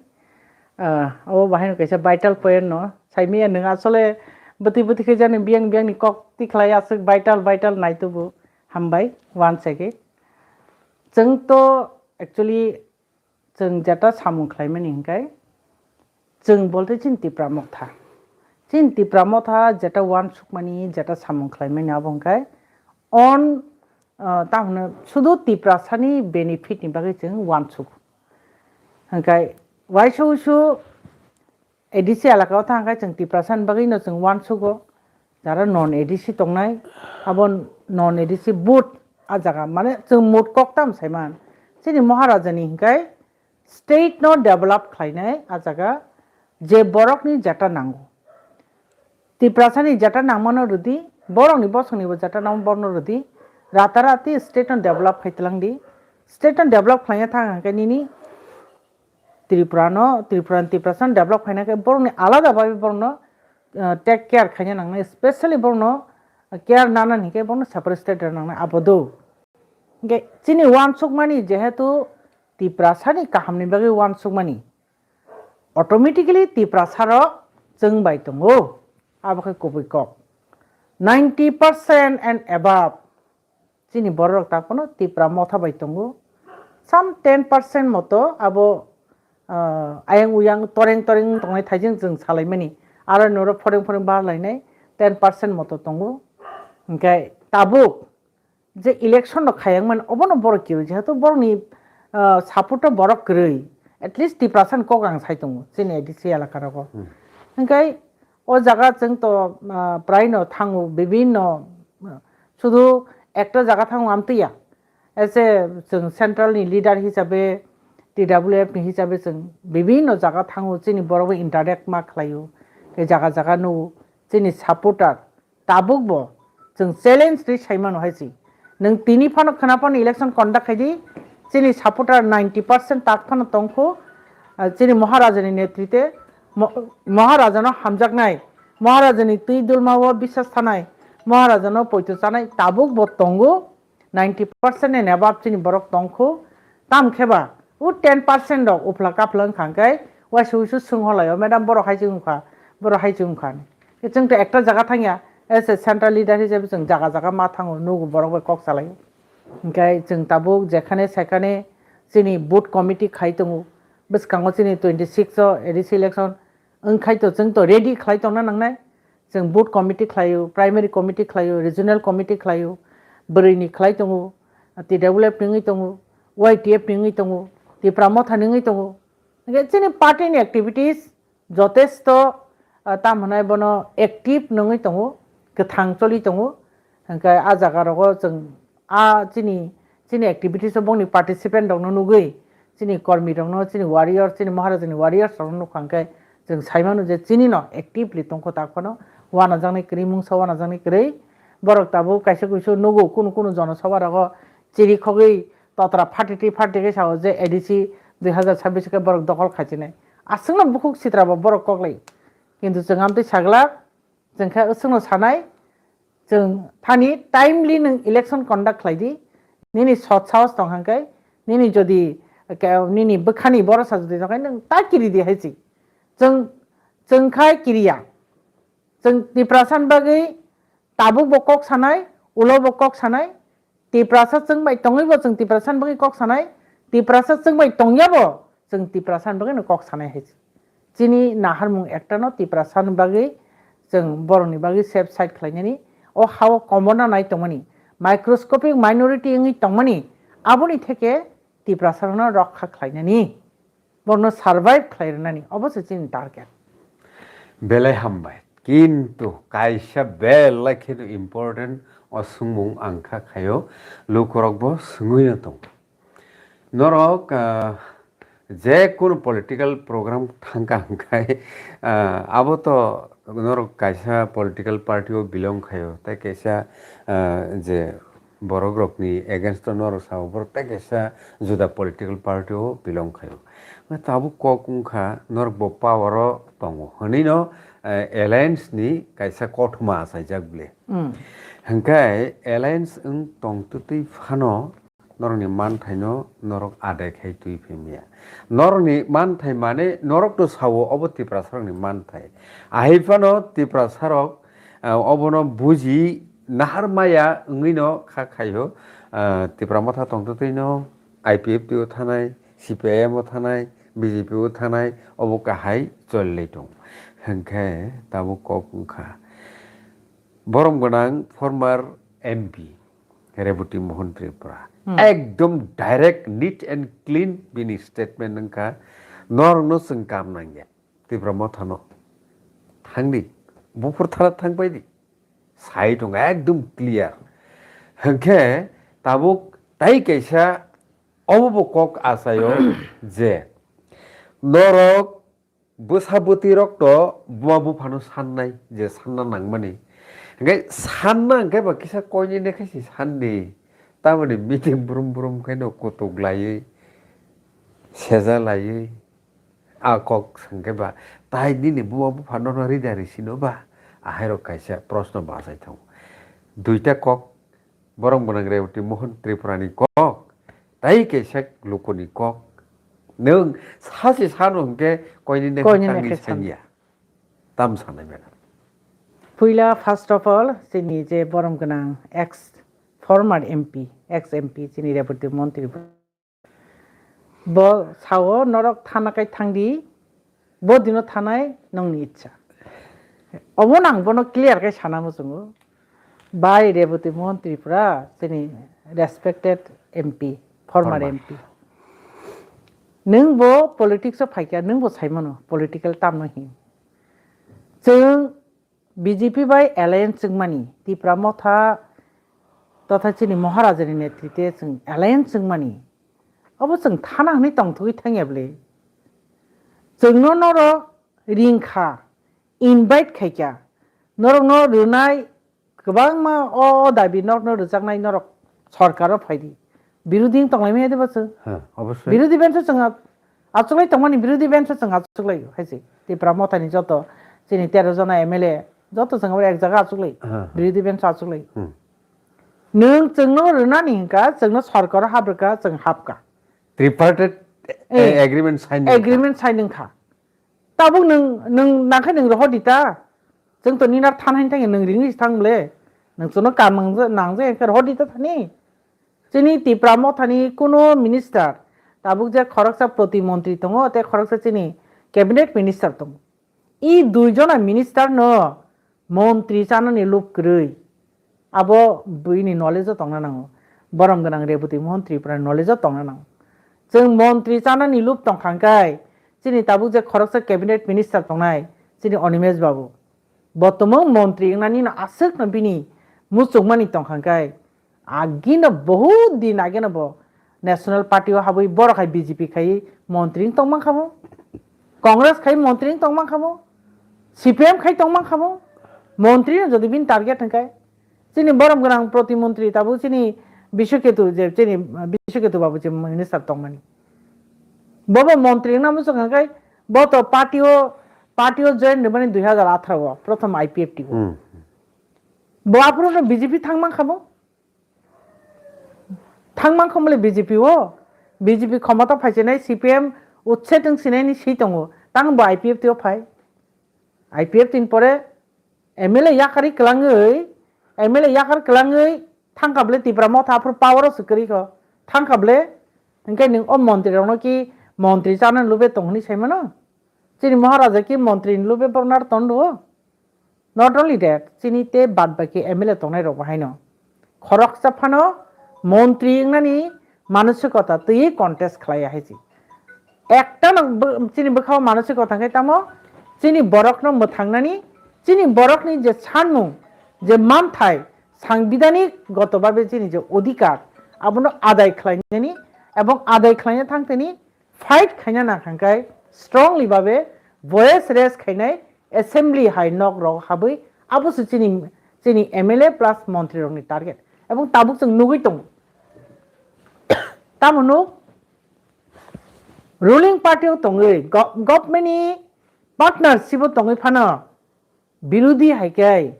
Ah, obo bahaino kaisa vital point no. Saimiya nwng asole bwtwi bwtwi khe jani biyang biyang ni kok tikhlai aswk vital vital nai tubu. Hambai, once again. Chwng to actually chwng jeta samung khlaimani hinkai, chwng bolte chini Tipra Motha. Chini Tipra Motha jeta uansukmani, jeta samung khlaimani abo hinkai on, ah, tamo hwno sudu Tiprasani benefit ni bagwi chwng uansugo. Hinkai waisa usu A D C elaka o thang khe chwng Tiprasa ni bagwi no chwng uansugo, jara non A D C tongnai, abo non A D C vote a jaga, mane chwng mut kok tam saiman. Chini Maharaja ni hinkai state no develop khlainai a jaga je borok ni jeta nango. Tiprasa ni jeta nangmano rwdi, borok ni bosong ni bo jeta nangma borno rwdi, ratarati state no develop khai twlang di, state no develop khlaina thang hwnkhe nini Tripura no, Tripura ni Tiprasa no develop khaina khe borokni alada bai borokno, uh, take care khaina nangnai, specially borokno care nana hinkhe borokno separate state rwna nangnai abo do. Hinkhe chini uansukmani jehetu Tiprasa ni kahamni bagwi uansukmani, automatically Tiprasa rok chwng bai tongo, abo khe kubui kok. Ninety percent and above chini borok rok takhwno Tipra Motha bai tongo. some ten percent moto abo, ah, ayang uyang toreng toreng tongnai thaijing chwng salaimani. Aro noro phoreng phoreng bar lainai ten percent moto tongo. Hingke tabuk je election no khayang man obono borok kirwi, jehetu borokni, ah, support o borok kwrwi, at least Tiprasa ni kok ang sai tongo chini A D C elaka rogo. Hmm. Hingke o jaga chwng to, ah, prai no thango bibinno, ah, sudu ekta jaga thango amtwi ya. Ese chwng central ni leader hisabe, T W F ni hisabe chwng bibinno jaga thango chini borok bai interact ma khlaio. Tei jaga jaga nugo chini supporter tabuk bo chwng challenge ri sai mano hai si. Nwng tini phano khwna phano election conduct khai di, chini supporter ninety percent tak phano tongkho, ah, chini Maharaja ni netrite, Mo-, Maharaja no hamjaknai, Maharaja ni twi dulma o bisas thanai, Maharaja no poito chanai tabuk bo tongo, ninety percent ni above chini borok tongkho, tam khe ba o ten percent rok uphla kaphla wngkha hwnkhe waisa wuisu swng holaio, "Madam, borok hai se wngkha, borok hai se wngkha." Chwng to ekta jaga thangya, as a central leader hisabe chwng jaga jaga ma thango, nugo borok bai kok salaio. Hingkhe chwng tabuk jekhane sekhane chini booth committee khai tongo, bwskango chini twenty six o A D C election wngkhai to chwng to ready khlai tongna nangnai. Chwng booth committee khlaio, primary committee khlaio, regional committee khlaio, bwrwini khlai tongo, T W F ni wngwi tongo, Y T F ni wngwi tongo, Tipra Motha ni wngwi tongo. Hingkhe chini party ni activities jotesto, ah, tamo hwnai bono active nungwi tongo, kwthang choli tongo. Hingkhe ah jaga rogo chwng ah chini, chini activities o bongni participant rokno nugwi, chini kormi rokno, chini warrior, chini Maharaja ni warriors rokno nukha hingkhe chwng sai mano je chini no actively tongkho tak phano, uanajaknai kwrwi mungsa uanajaknai kwrwi. Borok tabuk kaisa kuisu nugo kunu kunu jonosabha rogo chiri khogwi totra phatiti phatiti khe sao je A D C dui hazar sabbish khe borok dokhol khaichinai. Aswkno bukhuk sitra bo borok koklai. Kintu chwng amtwi saglak, chwng khe aswkno sanai, chwng thani timely nwng election conduct khlai di, nini sot sahos tong hang khe, nini jodi ke-, nini bwkhani borosa jodi tong khe nwng ta kiri di hai si. Chwng, chwng khai kiriya. Chwng Tiprasa ni bagwi tabuk bo kok sanai, ulo bo kok sanai, Tiprasa chwng bai tongwi bo chwng Tiprasa ni bagwi kok sanai, Tiprasa chwng bai tongya bo chwng Tiprasa ni bagwi no kok sanai hai se. Chini naharmung ekta no Tiprasa ni bagwi chwng borok ni bagwi safe side khlainani, o ha o komorna nai tongmani, microscopic minority wngwi tongmani, aboni theke Tiprasa rokno rokha khlainani. Borokno survive khlai rwnani, obo se chini target. Belai hambai. Kintu kaisa belai kheno important o swngmung ang kha khaio, lukurok bo swngwi no tongo. Norok, ah, je kunu political program thangkha hwnkhe, ah, abo to norok kaisa political party o belong khaio, tei kaisa, ah, je borok rokni against o norok sao, borok tei kaisa juda political party o belong khaio. Tabuk kok wngkha norok bo power o tongo hwnwi no, eh, alliance ni kaisa kothoma achaijak bile. Mm. Hwnkhe alliance wng tongtwtwi phano norokni manthaino norok adai khai twi phimya. Norokni manthai mane norok to sao obo Tiprasarokni manthai. Ahai phano Tiprasarok, ah, obono buji nahar maya wngwino kha khaio, ah, Tipra Motha tongtwtwino I P F T o thanai, C P I M o thanai, B J P o thanai, obo kahai cholilai tongo. Hwnkhe tabuk kok wngkha. Borom gwnang former M P Reboti Mohan Tripura. Hmm. Ekdom direct, neat and clean bini statement wngkha, "Norokno chwng kam nangya, Tipra Mothano. Thangdi, buphur thana thangpaidi." Sai tongo ekdom clear. Hwnkhe tabuk tai kaisa obo bo kok achaio je norok bwsa bwtwi rok to buma buphano sannai je sanna nangmani. Hwnkhe sanna hwnkhe ba kisa koinene khe se sandi. Tamoni meeting brum brum khe no kutuk laiwi, seja laiwi, a kok hwnkhe ba tai nini buma buphano no rida risi no ba? Ahairok kaisa proshno bachai thango. Duita kok, borom gwnang Reboti Mohan Tripura ni kok, tai kaisa luku ni kok. Nwng sasi sano hwnkhe koinene Koinene tangwi khe san. Sanya. Tam sanai, madam. Puila, first of all, chini je borom gwnang ex former M P, ex M P, chini Reboti Montri. Bo sao norok thana kai thangdi, bo dino thanai nongni ichha. Obo nang bono clear kai sana muchungo. Bai Reboti Mohan Tripura, chini respected M P, former Former. M P. Nwng bo politics o phaikya, nwng bo saimano political tamno hin. Chwng B J P bai alliance chwngmani, Tipra Motha totha chini Maharajani netrite chwng alliance chwngmani. Abo chwng thana hwnwi tongthogwi thangya bwle. Chwngno norok ringkha, invite khaikha, norokno rwnai kwbangma o, o dabi norokno rwjaknai norok sorkaro phaidi. Birodhi wng tonglaimaya diba chwng? Ha, obosoi. Birodhi bench o chwng a-, achuklai tongmani birodhi bench o chwng achuklaio, hai se. Tipra Mothani joto chini tero jona M L A, joto chwng abo ek jaga achuklai. Ha, ha. Birodhi bench o achuklai. Hmm. Nwng chwngno rwnani hwnkha, chwngno sorkaro habrwkha, chwng hapkha. Tripartite, Eh, eh, agreement sign wngkha. Agreement sign wngkha. Tabuk nwng, nwng nangkhe nwng rohor di ta. Chwng to nini nar than haini thangya nwng ringwi se thang bwle. Nwng chwngno kam nangja-, nangjak ya khe rohor di ta thani. Chini Tipra Mothani kuno minister, tabuk je khoroksa protimontri tongo, tei khoroksa chini cabinet minister tongo. I dui jona minister no montri chanani lub kwrwi. Abo buini knowledge o tongna nango. Borom gwnang Reboti Mohan Tripura knowledge o tongna nango. Chwng montri chanani lub tongkha hwnkhe chini tabuk je khoroksa cabinet minister tongnai chini Animesh Babu. Bo tumung montri wngnani no aswk no bini muchungmani tongkha hwnkhe agino bahut din agino bo National Party o habwi borok hai B J P khai montri wng tongmang kha bo. Congress khai montri wng tongmang kha bo. C P M khai tongmang kha bo. Montri no jodi bini target hwnkhe chini borom gwnang protimontri tabuk chini Biswaketu je chini Biswaketu babu je minister tongmani. Bobo montri wngna muchung hwnkhe bo to party o, party o join rwmani dui hazar atharo o prothom I P F T o. Hmm. Bo aphuru no B J P thangmang kha bo. Thangmang kha mole B J P o. B J P khomota phaisinai C P M utse tong sinaini si tongo. Tang bo I P F T o phai. I P F T ni pore M L A yakari kwlangwi, M L A yakar kwlangwi thangkha bwle Tipra Motha aphuru power o se kwrwi kho. Thangkha bwle, hwnkhe nwng o montri rokno ki montri chana lube tong hwnwi saimano? Chini Maharaja ki montri ni lube borok nar ton rwo? Not only that, chini tei bad baki M L A tongnai rok bo haino khoroksa phano montri wngnani manosikota twiwi contest khlai ya hai se. Ekta no bo-, chini bwkhao manosikota hwnkhe tamo chini borokno mwthangnani, chini borokni je sanmung, je manthai, sangbidhanik goto babe chini je odhikar, abono adai khlainani ebong adai khlaina thangtani fight khaina nang hwnkhe strongly babe voice raise khainai assembly hai nok rok habwi abo se chini, chini M L A plus montri rokni target. Ebong tabuk chwng nugwi tongo. Tamo nuk ruling party o tongwi go-, government ni partnership o tongwi phano birodhi hai khe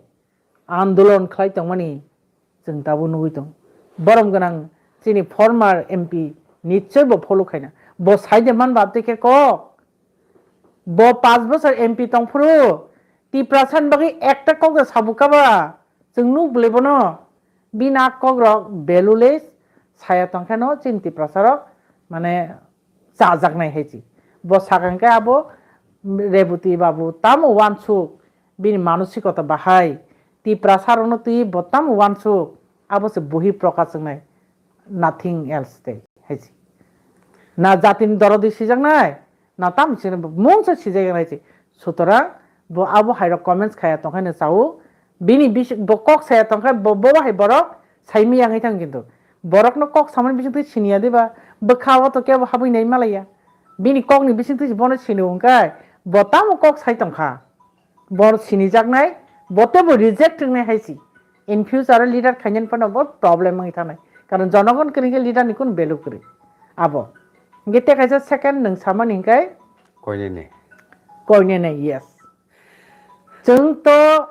andolon khlai tongmani chwng tabuk nugwi tong. Borom gwnang chini former M P nichoi bo follow khaina. Bo sai de man ba tei khe kok. Bo panch bochor M P tong phuru Tiprasa ni bagwi ekta kok de sabu kaba chwng nuk bwle bono. Bini a kok rok value less saya tong khe no chini Tiprasa rok mane chajaknai hai se. Bo sakang khe abo Reboti babu tamo wansuk, bini manosikota bahai, Tiprasa rokno twi bo tamo wansuk, abo se buhi prokash wngnai, nothing else tei hai se. Na jatini dorodi sijaknai, na tamo se mungsa sijaknai se. Sutorang bo abo hai rok comments khaya tong khe no chao, bini bisi-, bo kok saya tong khe bo, bo hai borok saimaya wngwi thang kintu. Borokno kok samani bisingtwi siniya diba? Bwkha o to kebo habwi nai malaiya. Bini kokni bisingtwi se bono sini hwnkhe bo tamo kok sai tongkha. Bo sinijaknai, bo tebo reject wngnai hai se. In future o leader khainani phano bo problem wngwi thanai. Karon jonogon kwrwi khe leader ni kun value kwrwi. Abo. Hwnkhe tei kaisa second nwng samani hwnkhe Koinene. Koinene, yes. Chwng to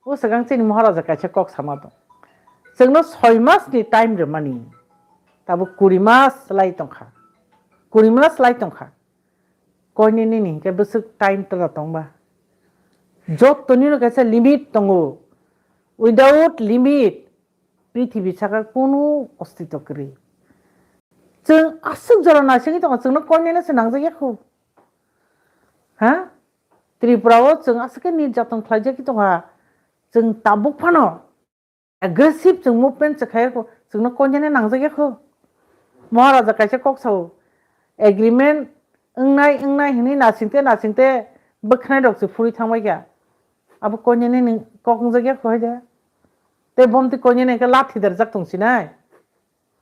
O swkang chini Maharaja kaisa kok sama tong. Chwngno soi mas ni time rwmani. Tabuk kuri mas lai tongkha. Kuri mas lai tongkha. Koinene ni hwnkhe bwswk time tora tongba. Jotto nino kaisa limit tongo. Without limit, prithibi saka kunu ostitw kwrwi. Chwng aswk jora naisingwi tongo, chwngno koinene se nangjak ya khu. Ha? Tripura o chwng aswk khe nirjatong khlaijagwi tongkha. Chwng tabuk phano aggressive chwng movement chwkhai ya khu, chwngno koinene nangjak ya khu. Maharaja kaisa kok sao, agreement wngnai wngnai hwnwi nasingte nasingte bwkhnai rok se phuri thangbai kha. Abo koinene nwng kok wngjak ya khu hai de. Tei bomti koinene khe lathi darjak tong sinai.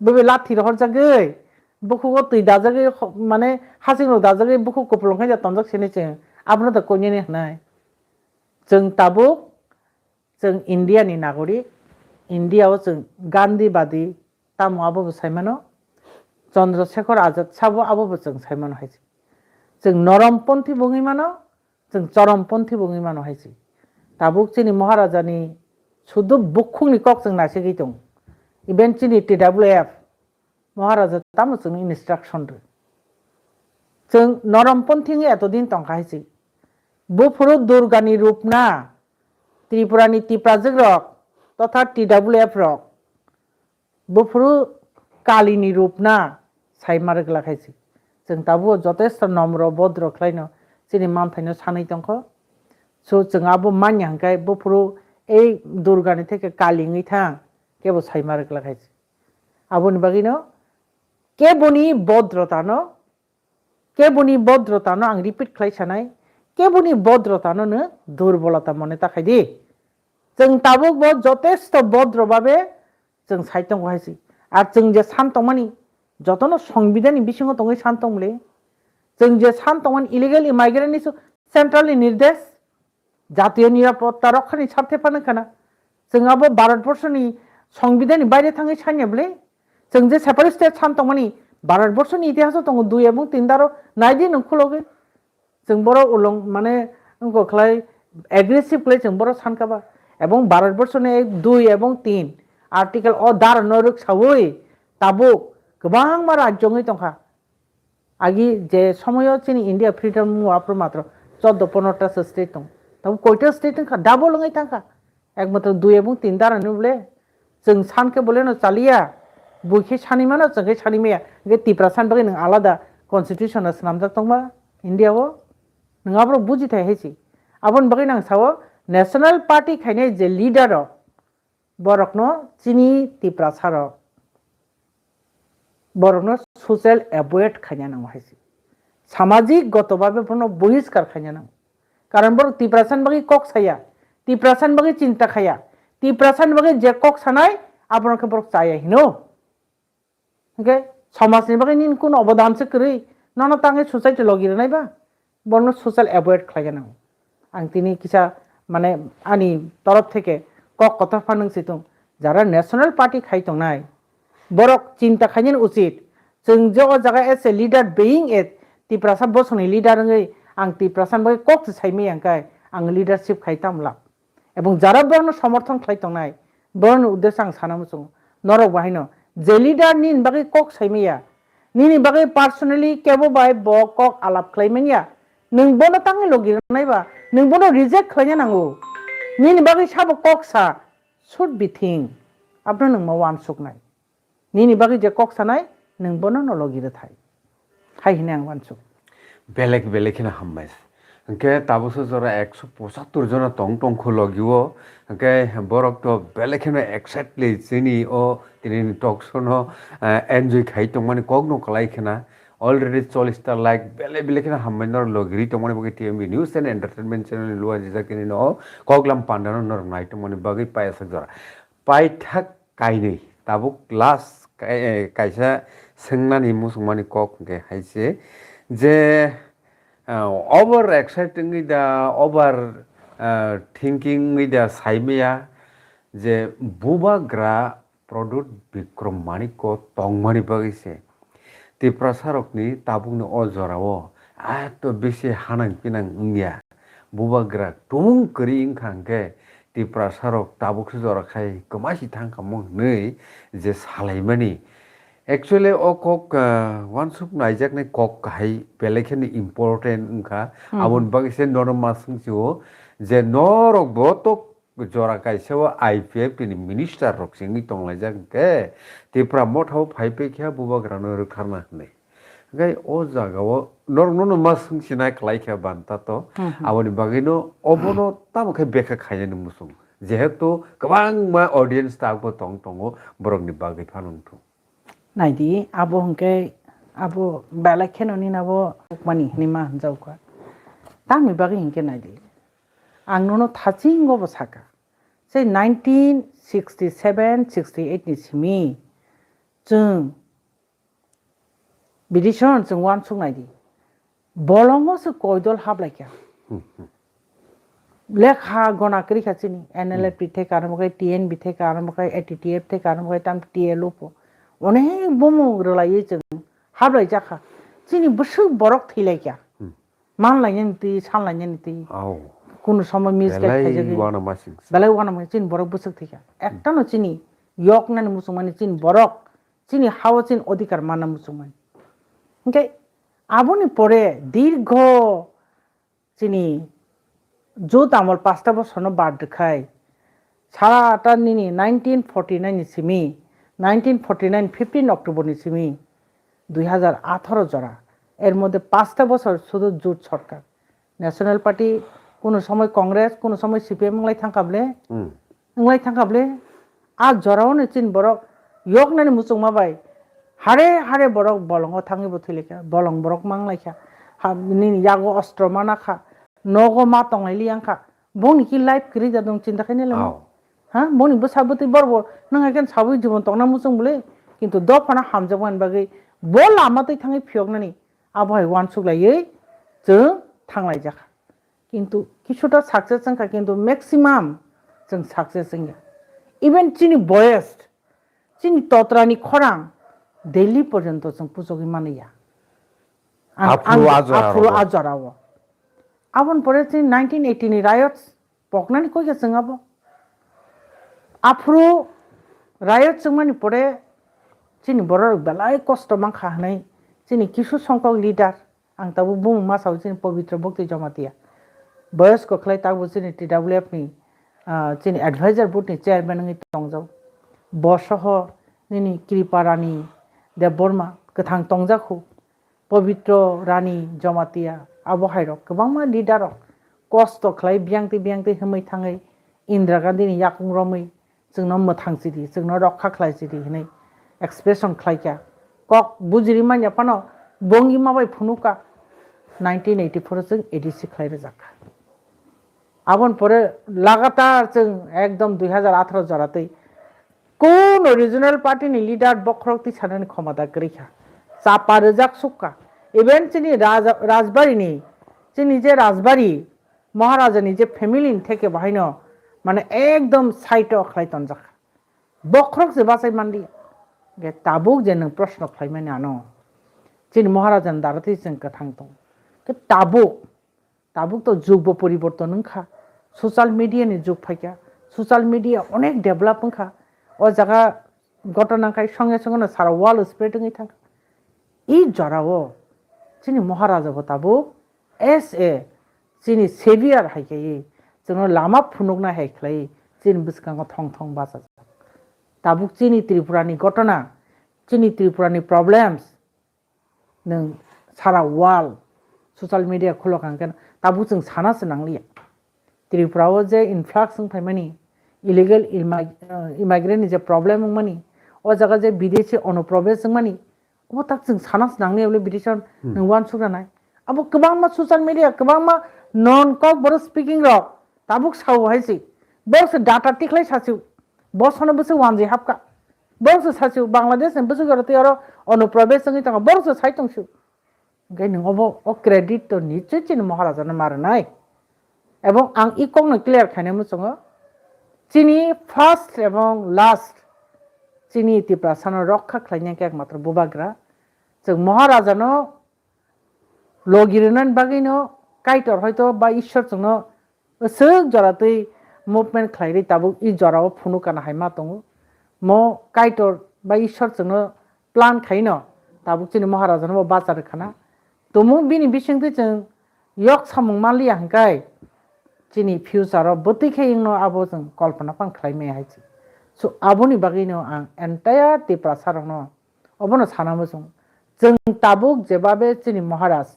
Bebe lathi rohorjagwi, bukhugo twi dajagwi, ho-, mane hasing rok dajagwi bukhuk kupulung hai da tonjak sini chwng. Abono da koinene hwnai. Chwng tabuk, chwng India ni nagorik, India o chwng Gandhi badi tamo abo bo sai mano, Chandra Shekhar Azad sabo abo bo chwng sai mano hai se. Chwng norom ponthi bo wngwi mano, chwng chorom ponthi bo wngwi mano hai se. Tabuk chini Maharaja ni sudu bukhuk ni kok chwng naisingwi tongo. Even chini T W F Maharaja tamo chwngno instruction rw. Chwng norom ponthi wngwi etodin tongkha hai se. Buphuru Durga ni rupna, Tripura ni Tiprajwk rok, totha T W F rok, buphuru Kali ni rupna sai ma rwgwlak hai se. Chwng tabuk jotesto nomro bodro khlaino chini manthaino sanwi tongkho. So chwng abo manya hwnkhe buphuru ei Durga ni theke Kali wngwi thang kebo sai ma rwgwlak hai se. Aboni bagwino keboni bodrotano, keboni bodrotano ang repeat khlai sanai, keboni bodrotano nw durbolota mone ta khai di. Chwng tabuk bo jotesto bodro babe chwng sai tongo hai se. Ar chwng je san tongmani jotono songbidani bisingo tongwi san tong le. Chwng je san tongmani illegal immigrant ni su central ni nirdesh, jatiyo nirapotta rokkhani sarthe phano khana. Chwng abo Bharat borso ni songbidani baire thangwi sanya bwle. Chwng je separate state san tongmani Bharat borso ni itihaso tongo dui ebong tin daro naidi nwng khulogwi. Chwng boro ulung mane wngkha khlai aggressive khlai chwng boro sankha ba. Ebong Bharat borso ni dui ebong tin article o daro no rwksawi tabuk kwbangma rajyo wngwi tongkha. Agi je somoyo chini India freedom wngwi aphuru matro choddo pondro ta se state tong. Tamo koita state wngkha, double wngwi thangkha. Ekmatro dui ebong tin dara ni bole chwng san khe bole no chaliya, bui khe sani mano, chwng khe sani maya. Hwnkhe Tiprasa ni bagwi nwng alada constitution no swnamjak tongma India o? Nwng aborok buji thai hai se. Aboni bagwi nang sao national party khainai je leader rok, borokno chini Tiprasa rok, borokno social avoid khaina nango hai se. Samajik goto babe bono bohiskar khaina nango. Karon borok Tiprasa ni bagwi kok saya, Tiprasa ni bagwi chinta khaya, Tiprasa ni bagwi je kok sanai abono khe borok chaya hino. Hwnkhe somajni bagwi nini kunu obodan se kwrwi, nono tangwi society logi rwnai ba, bono social avoid khlai gana. Ang tini kisa mane ani torof theke kok kotor phanang si tong, jara national party khai tongnai, borok chinta khainani uchit, chwng je o jaga as a leader being a Tiprasa bosongni leader wngwi ang Tiprasa bagwi kok se saimaya hwnkhe ang leadership khai tamo lab. Ebong jara borokno somorthon khlai tongnai, borokni uddesyo ang sana muchungo. Norok bo haino je leader nini bagwi kok saimaya, nini bagwi personally kebo bai bo kok alap khlai manya, nwng bono tangwi logi rwnai ba, nwng bono reject khlaina nango. Nini bagwi sabo kok sa, should be think. Abono nwng ma uansuknai. Nini bagwi je kok sanai, nwng bono no logi rwthai. Hai hwnwi ang uansuk. Belek belek kheno hammai. Hwnkhe tabukso jora ekso pochattor jona tong tongkho logio. Hwnkhe borok to belek kheno excitedly chini o tinini talk show no, eh, enjoy khai tongmani kokno kwlai khna. Already chollish ta like belek belek kheno hammai norok logirwi tongmani bagwi T M B News and Entertainment channel ni luajijak tini no koklam pandano norok nai tongmani bagwi paiyasak jora. Paithak kainwi, tabuk last kai-, eh, kaisa swngnani muchungmani kok hwnkhe hai se je, ah, over excited wngwi da, over, ah, thinking wngwi da saimaya je bubagra Pradyut Bikram Manikko tongmani bagwi se Tiprasarokni tabukni o jorao ato bisi hanang pinang wngya. Bubagra tumung kwrwi wngkha hwnkhe Tiprasarok tabukse jora khai kwmasi thangkha mo hwnwi je salaimani. Actually o kok, ah, uansuk naijaknai kok kahai belai kheno important wngkha. Hmm. Aboni bagwi se nono ma swngsio je norok bo to jora kaisa o I P F T ni minister rok singwi tonglaijak hwnkhe Tipra Motha o phai paikha bubagrano rwkharna hwnwi. Hwnkhe o jaga o norok nono ma swngchina kwlai kha banta to, Hmm, hmm. Aboni bagwino obono tamo khe bekha khainani muchung. Jehetu kwbangma audience tabukbo tong tongo borokni bagwi phano wngthung. Naidi, abo hwnkhe, abo belai kheno nini abo tukmani hinwi ma hwnjago kha. Tamni bagwi hinkhe naidi. Ang nono thachingo bo sakha. Sei nineteen sixty seven, sixty eight ni simi chwng Bidison chwng uansuk naidi. Bolongo se koidol hablai kha. Hmm, hmm. Lekha gona kwrwi kha chini, N L F T Hmm. theka arwmwkhai, T N B theka arwmwkhai, A T T F theka arwmwkhai, tam T L O po. Onek bumung rwlaiwi chwng hablai jakha. Chini bwswk borok thwilaikha. Hmm. Manlainani twi, sanlainani twi. Au. Kunu somoy mistake Belai khaijagwi. Uana masing. Belai uana masing, chini borok bwswk thwikha. Ektano chini yoknani muchungmani chini borok, chini hao chini odhikar manna muchungmani. Hwnkhe aboni pore dirgho chini jut amol pasta bosorno bar rwkhai, sara ta nini nineteen forty nine ni simi, nineteen forty nine fifteen October ni simi, dui hazar atharo jora, er moddhe pasta bosor sudu jut sorkar. National Party, kunu somoi Congress, kunu somoi C P M wnglai thangkha ble, Hmm. wnglai thangkha ble, a jorao ni chini borok yoknani muchungma bai hare hare borok bolongo thangwi bo thwilaikha, bolong borok manglaikha, ha, nini yago ostro manakha, nogo ma tonglai liyangkha, bongni ki life kwrwi jadong chinta khainai lama. Au. Ha, bongni bwsa bwtwi borbo nang hai khe sabwi jibon tongna muchung bwle, kintu dophano hamjakmani bagwi bo lama twi thangwi phiyoknani abo hai uansuk laiwi chwng thanglaijakha. Kintu kisuta success wngkha, kintu maximum chwng success wngya. Even chini boyes, chini totrani khorang Delhi porjonto chwng puchogwi manliya. Ang, Aphuru ang, a jora aphuru rogo. A jorao. Aboni pore chini nineteen eighty ni riots poknani koi khe chwng abo. Aphuru riots wngmani pore chini borok belai kosto mankha hwnwi chini kisu songkok leader, ang tabuk bumung ma sao chini Pabitra Bhakti Jamatia. Boyosko khlai tabuk chini T W F ni, ah, chini advisor board ni chairman wngwi tongjak. Bo soho nini Kripa Rani Debbarma kwthang tongjak khu. Pabitra Rani Jamatia, abo hai rok kwbangma leader rok kosto khlai biyang twi biyang twi himwi thangwi Indira Gandhi ni yakung romwi chwngno mwthang chidi, chwngno rokha khlai chidi hinwi expression khlai kha. Kok bujiri manya phano bongima bai phunuk kha nineteen eighty four o chwng A D C khlai rwjak kha. Aboni pore lagatar chwng ekdom dui hazar atharo jora twi kuno regional party ni leader bokhorok twi sanani khomota kwrwi kha. Chapa rwjak suk kha. Even chini raja-, Rajbari ni, chini je Rajbari Maharaja ni je family ni theke bahaino mane ekdom side o khlai tonjak kha. Bokhorok se bachai manliya. Ge tabuk je nwng proshno khlaimani ano. Chini Maharaja ni dara twi chwng kwthang tong. Ke tabuk Tabuk to jug bo poriborton wngkha, social media ni jug phaikha, social media onek develop wngkha, o jaga gotona khai songe songe no sara world spread wngwi thangkha. I jorao chini Maharaja bo tabuk as a chini savior hai khe chwngno lama phunuknai hai khlai chini bwskango thong thong bachajak. Tabuk chini Tripura ni gotona, chini Tripura ni problems, nwng sara world social media khulok hwnkhe tabuk chwng sana se nangliya. Tripura o je influx wng phaimani, illegal immi-, uh, immigrant ni je problem wngmani, o jaga je bidesi onuprobesh wngmani, obo tak chwng sana se nangliya bole bidesi nwng uansuk ranai. Abo kwbangma social media, kwbangma non kok borok speaking rok tabuk sao hai se. Borok se data tikhlai sasio. Bosono bwswk wanjwi hapkha. Borok se sasio Bangladesh ni bwswk aro tei oro onuprobesh wngwi tongo. Borok se sai tongsio. Hwnkhe nwng obo o credit to nichoi chini Maharajano ma rwnai. Ebong ang i kokno clear khainai muchungo. Chini first ebong last chini Tiprasano rokha khlainai khe ekmatro Bubagra. Chwng Maharajano logi rwnani bagwino Kaitor hoito ba Ishwar chwngno aswk jora twi movement khlai rwi tabuk i jorao phunuk kana hai ma tongo. Mo Kaitor ba Ishwar chwngno plan khaino tabuk chini Maharajano bo bacha rwkhana. Tumung bini bisingtwi chwng yok samung manliya hwnkhe chini future o bwtwi khe wngno abo chwng kolpona phano khlai maya hai se. So aboni bagwino ang entire Tiprasa rokno obono sana muchung. Chwng tabuk jebabe chini Maharaj,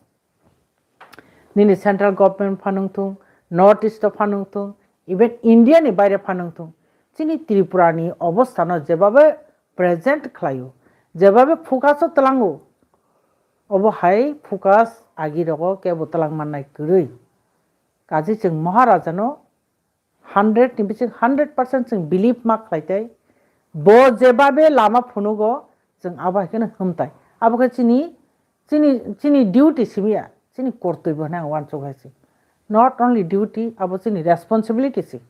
nini central government phanwng thung, North East o phanwng thung, even India ni baire phanwng thung, chini Tripura ni obostha no jebabe present khlaio, jebabe focus o twlango, obo hai focus agi rogo kebo twlang mannai kwrwi. Kaji chwng Maharaja no hundred ni bising hundred percent chwng believe ma khlai tai. Bo jebabe lama phunugo chwng abo hai kheno hum tai. Abo khe chini, chini, chini duty simi ya, chini kortoibo hwnwi ang uansuk hai se. Not only duty, abo chini responsibility se.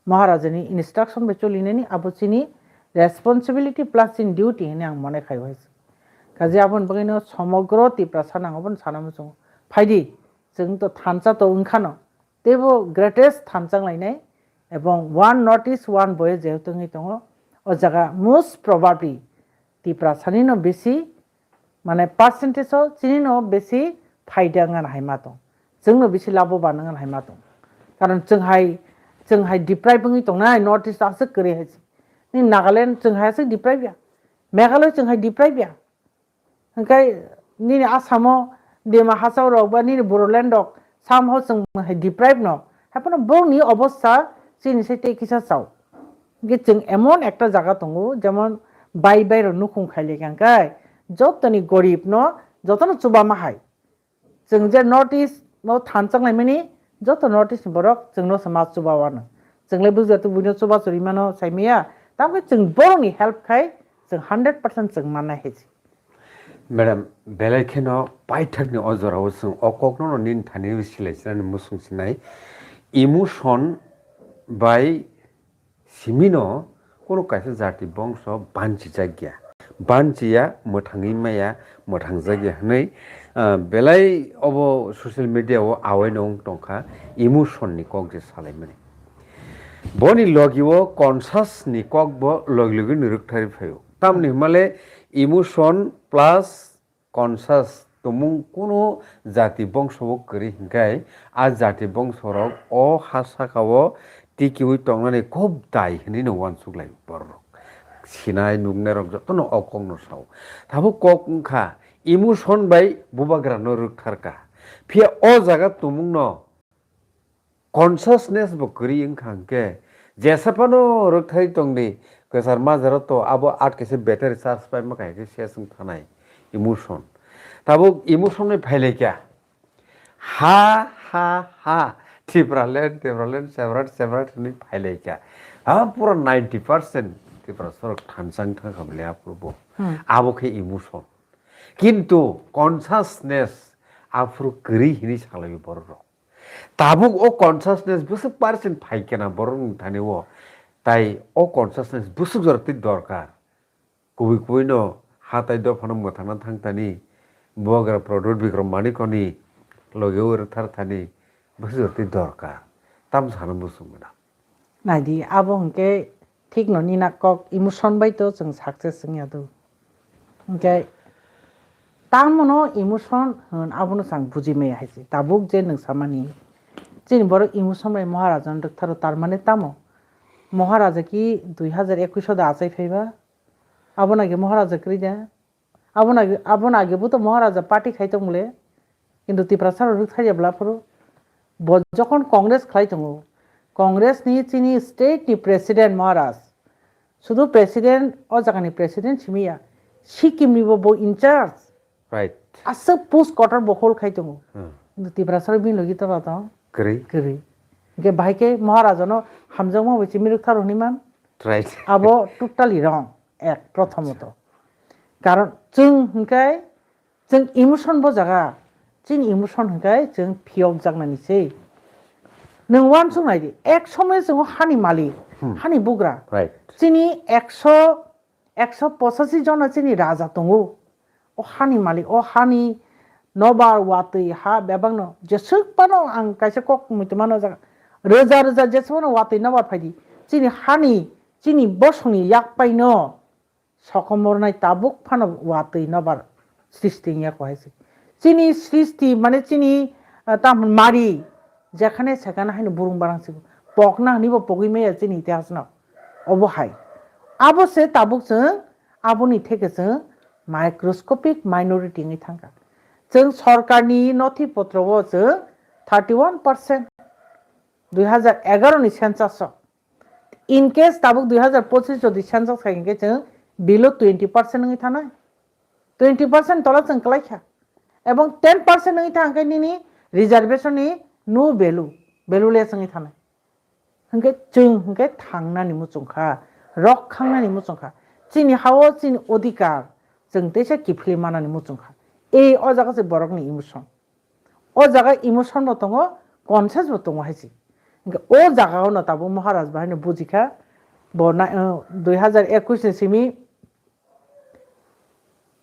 Maharajani instruction bai cholinani abo chini responsibility plus chini duty hwnwi ang mone khai hai se. Kaji aboni bagwino somogro Tiprasa nang obono sana muchungo. Phaidi, chwng to thansa to wngkhano. Teibo greatest thansa wnglainai ebong one North East one boy jehetu wngwi tongo. O jaga most probably Tiprasani no bisi, mane percentage o chini no bisi phaida wngna hai ma tong. Chwng no bisi laboban wngna hai ma tong. Karon chwng hai, chwng hai deprive wngwi tongnai North East aswk kwrwi hai se. Ni Nagaland chwng hai aswk deprive ya. Meghalaya chwng hai deprive ya. Hwnkhe nini Assam o Dima Hasao rok ba nini Bodoland rok somehow chwng hai deprive no. Hai phano borokni obostha chini sai tei kisa chao. Hwnkhe chwng emon ekta jaga tongo, jemon bai bai rok nukhung khai lekha hwnkhe jotoni gorib no jotono chuba ma hai. Chwng je North East no thansa wnglaimani joto North East ni borok chwngno se ma chuba wano. Chwngle bujatu buino chuba churi mano sai maya. Tamkhe chwng borokni help khai chwng hundred percent chwng mannai hai se. Madam, belai kheno paithakni o jorao chwng o kokno no nini thani silai sinani muchung sinai. Emotion bai simino kuno kaisa jati bongso banchijak ya. Banchiya, mwthangwi maya, mwthangjak ya hwnwi, ah, belai obo social media o awaino wng tongkha emotion ni kok je salaimani. Boni logi o conscious ni kok bo logi logi ni rwktharwi phaio. Tamni hwnmale emotion plus conscious tongmung kuno jati bongso o kwrwi hwnkhe, a jati bongso rok o ha saka o tikiui tongnani khub dai hwnwi no uansuk lai borok rok. Sinai nuknai rok jotono o kok no sao. Tabuk kok wngkha emotion bai bubagra no rwktharkha. Phiya o jaga tongmung no consciousness bo kwrwi wngkha hwnkhe, jesa phano rwkthai tongdi, kwchar majaro to abo at kaisa battery charge paima kaisa se chwng thanai emotion. Tabuk emotion bai phailaikha. Ha, ha, ha. Tipraland, Tipraland, separate, separate hwnwi phailaikha. Ha, pura ninety percent Tiprasa rok thansa wng thangkha bwle aphuru bo. Hmm. Abo khe emotion. Kintu consciousness aphuru kwrwi hwnwi salaio borok rok. Tabuk o consciousness bwswk percent phaikhe na borok ni thani o, tai o consciousness bwswk jora twi dorkar. Kubui kubui no hatai dophano mwthangna thang thani, bubagra Pradyot Bikram Manikko ni logi o rwthar thani bwswk jora twi dorkar. Tam sana muchung gwnang. Naidi, abo hwnkhe thikno nina kok emotion bai to chwng success wngya do. Hwnkhe tamo no emotion hwn abono chwng buji maya hai se. Tabuk je nwng samani chini borok emotion bai Maharaja no rwktharo, tar mane tamo? Maharaja ki dui hajar ekush o da achai phaiba? Abo nage Maharaja kwrwi da? Aboni age, aboni age bo to Maharaja party khai tong le, kintu Tiprasa rok rwkthai ya bwla phuru. Bo jokhon Congress khlai tongo, Congress ni chini state ni president Maharaj, sudu president, o jaga ni president simi ya, Sikkim ni bo, bo in charge. Right. Aswk post quarter bo hold khai tongo. Hmm. Kintu Tiprasa rok bini logi to ba tong? Kwrwi. Kwrwi. Hwnkhe bahai khe Maharaja no hamjakma bai chimi rwkthar hwnwi man? Right. Abo totally wrong. Ek, prothomoto. Karon chwng hwnkhe, chwng emotion bo jaga, chini emotion hwnkhe chwng phiyok jaknani se. Nwng uansuk nai di, ek somoy chwng o hani malik, Hmm. hani bugra. Right. Chini ekso, ekso pochashi jona chini raja tongo. O hani malik, o hani nobar watwi ha bebakno jeswk phano ang kaisa kok muitu mano jaga. Rwja rwja jeswk phano watwi nobar phaidi. Chini hani, chini bosongni yak paino sokomornai tabuk phano watwi nobar srishti wngya ko hai se. Chini srishti mane chini, ah, tamhwn mari, Jekhane sekhane haino burung barang sigo. Pokna hwnwi bo pogwi maya chini itihas no. Obo hai. Abo se tabuk chwng aboni theke chwng microscopic minority wngwi thangkha. Chwng sorkarni nothi potro o chwng thirty one percent dui hajar egaroh ni census o. In case tabuk dui hajar pochis jodi census khai hwnkhe chwng below twenty percent wngwi thanai. Twenty percent tola chwng kwlai kha. Ebong ten percent wngwi thang khe nini reservation ni no value, valueless wngwi thanai. Hwnkhe chwng hwnkhe thangnani muchung kha, rok khangnani muchung kha. Chini ha-o chini odhikar chwng teisa kiphilwi manani muchung kha. Ei o jaga se borokni emotion. O jaga emotion bo tongo, conscience bo tongo hai se. Hwnkhe o jaga o no tabuk Maharaj bahai no bujikha, bo na, uh, dui hajar ekush ni simi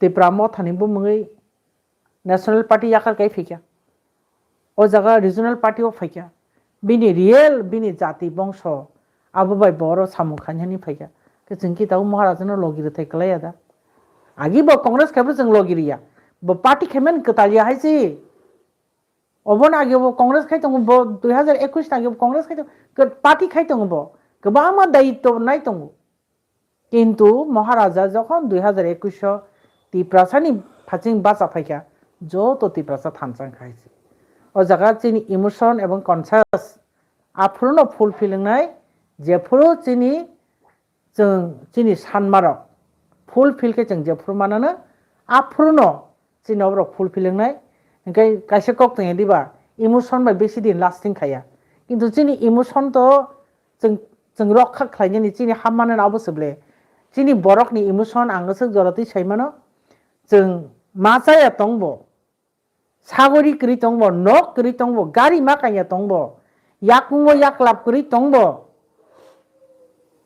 Tipra Mothani bumungwi National Party yakar kai phaikha. O jaga Regional Party o phaikha. Bini real, bini jati bongso, abo bai boro samung khainani phaikha. Khe chwng ki tabuk Maharaj no logi rwthai kwlaiya da? Agi bo Congress khai bo chwng logi riya. Bo party khaimani kwtal ya hai se. Obono agi bo Congress khai tongo, bo dui hajar ekush ni agi bo Congress khai tongo. Ke-, party khai tongo bo. Kwbangma dayitto nai tongo. Kintu Maharaja jokhon dui hajar ekush o Tiprasani phaching bacha phaikha, joto Tiprasa thansa wngkha hai se. O jaga chini emotion ebong conscience aphuru no fulfill wngnai, jephuru chini chwng chini sanmarok fulfill khe chwng jephuru manano, aphuru no chini oborok fulfill wngnai. Hwnkhe kaisa kok tongya diba, emotion bai besi din lasting khaiya. Kintu chini emotion to chwng, chwng rokha khlainani, chini hammanani abo se ble. Chini borokni emotion ang swk jora twi sai mano. Chwng ma chaya tongbo, sagori kwrwi tongbo, nok kwrwi tongbo, gari ma kanya tongbo, yakungo yaklap kwrwi tongbo.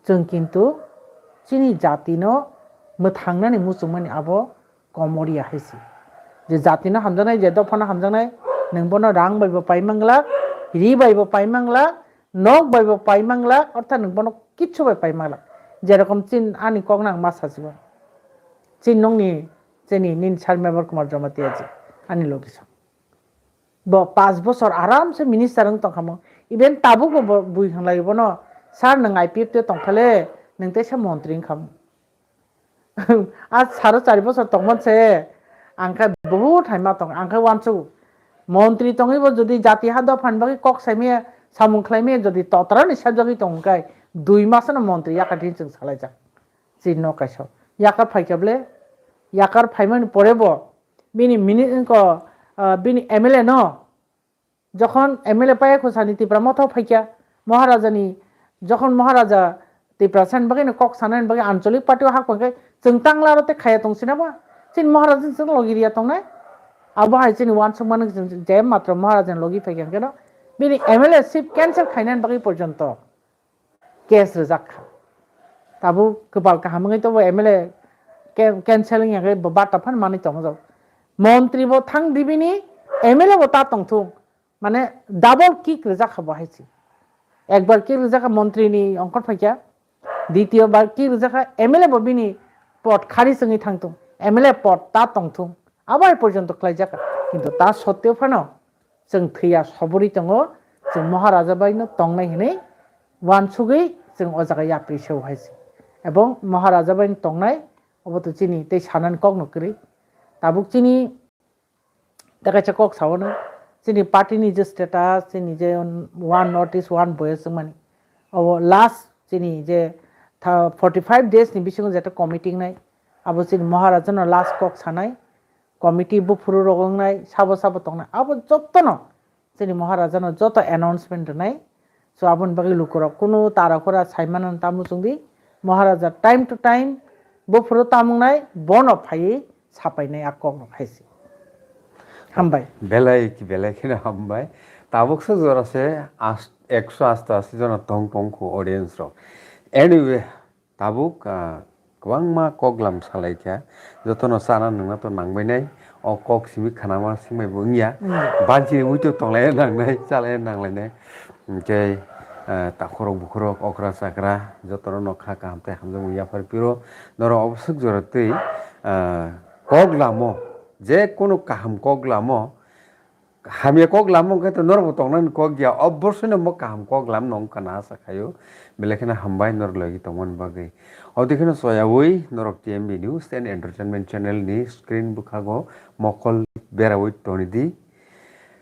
Chwng kintu chini jatino mwthangnani muchungmani abo komoriya hai se. Je jatino hamjaknai, je dophano hamjaknai, nwng bono rang bai bo pai manglak, ri bai bo pai manglak, nok bai bo pai manglak, orthat nwng bono kichu bai pai manglak. Jerokom chin ani kok nang ma sachibo. Chin nongni, chini nini sir Mevar Kumar Jamatia ji, ani logi song. Bo panch bosor aram se minister wng tongkha mo. Even tabuk bo, bo bui hwnlai bono, "Sir, nwng I P F T tongphale, nwng teisa montri wngkha mo." A saro chari bosor tongmon se, ang khe bohut hai ma tong, ang khe uansuk. Montri tongwi bo jodi jati ha dophan bagwi kok saimaya, samung khlaimaya jodi totrani sajagwi tong khe, dui masano montri yakar din chwng salaijak. Chini no kaisa. Yakar phaikha ble, yakar phaimani pore bo, bini mini-, ko, ah, bini M L A no, jokhon M L A paya khosani Tipra Motha phaikha, Maharajani, jokhon Maharaja Tiprasani bagwi no kok sanani bagwi ancholik party o hak phaikha, chwng tangla aro te khaya tong sina ba? Chini Maharaja chwng logi riya tongnai? Abo hai chini uansuk mano chwng je matro Maharajani logi phaikha hwnkhe no, bini M L A ship cancel khainani bagwi porjonto case rijak kha. Tabuk kwpal kaham wngwi tobo M L A ke-, cancel wngya khe bo bata phan manwi tongo. Montri bo thang di bini, M L A bo ta tongthung. Mane double kick rijak kha bo hai se. Ekbar kick rijak kha montri ni ongkhor phaikha, ditiyo bar kick rijak kha M L A bo bini pot khari chwngwi thangthung. M L A pot ta tongthung. Abo hai porjonto khlaijak kha. Kintu ta sotteo phano chwng thwiya soborwi tongo, chwng Maharaja bai no tongnai hwnwi uansugwi chwng o jaga yapri se o hai se. Ebong Maharaja bai no tongnai, obo to chini tei sanani kok no kwrwi. Tabuk chini tei kaisa kok sao no, chini party ni je status, chini je one North East, one Boyos wngmani. Obo last chini je tha-, forty five days ni bisingo jeta committee wngnai, abo chini Maharaja no last kok sanai. Committee buphuru rok wngnai, sabo sabo tongnai, abo jotono chini Maharaja no joto announcement rwnai. So, aboni bagwi lukurok kunu tara kura sai mano ta muchungdi, Maharaja time to time buphuru tamungnai, bono phaiwi sapainai a kok rok hai se. Hambai. Belai ki belai kheno hambai. Tabuk se jora se as-, ekso asto asi jona tong tong kho audience rok. Anyway, tabuk, ah, kwbangma koklam salai kha, jotono chana nungna to nangbai nai, o kok simi khanama singbai bo wngya, banchi ui to tonglai nangnai, chalai nanglainai, hwnkhe, ah, takhorok bukhorok okra chakra jotono no kha kaham tei hamjakmung yaphar phiro, norok oboswk jora twi, ah, koklamo, je kono kaham koklamo, Hamya kok lam wngkhe to norokbo tongnani kok ya, obosoi no mo kaham kok lam no wngkha na asa khaio. Belai kheno hambai norok logi tongmani bagwi. Odi kheno soyaui norok T M B News and Entertainment Channel ni screen bwkhago mokol beraui tonidi.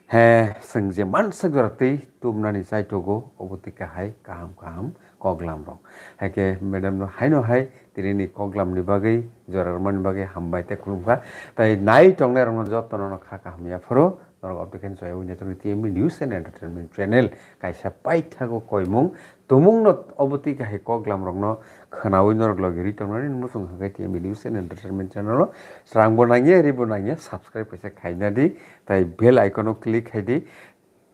He, chwng je mansak jora twi tubnani chaithogo, obo twi kahai kaham kaham kok lam rok. Haikhe madam no haino hai tinini kok lam ni bagwi, jora rwmani bagwi hambai tei khulumkha. Tai nai tongnai rokno jotono no kha kaham yapharo, norok obo twi kheno soyaui naitokni T M B News and Entertainment Channel kaisa paithago koimung. Tumungno obo twi kahai kok lam rokno khwnaui norok logi ri tongnani muchung hwnkhe T M B News and Entertainment Channel o srangbo nangya, ribo nangya, subscribe kaisa khaina di, tai bell icon o click khai di,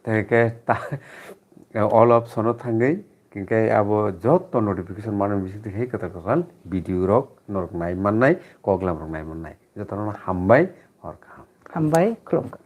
tai khe ta, all option o thangwi, hinkhe abo joto notification manwi bising twi hai kwtal kwtal video rok norok nai mannai, kok lam rok nai mannai. Jotono hambai, hor kaham. Hambai, khulumkha.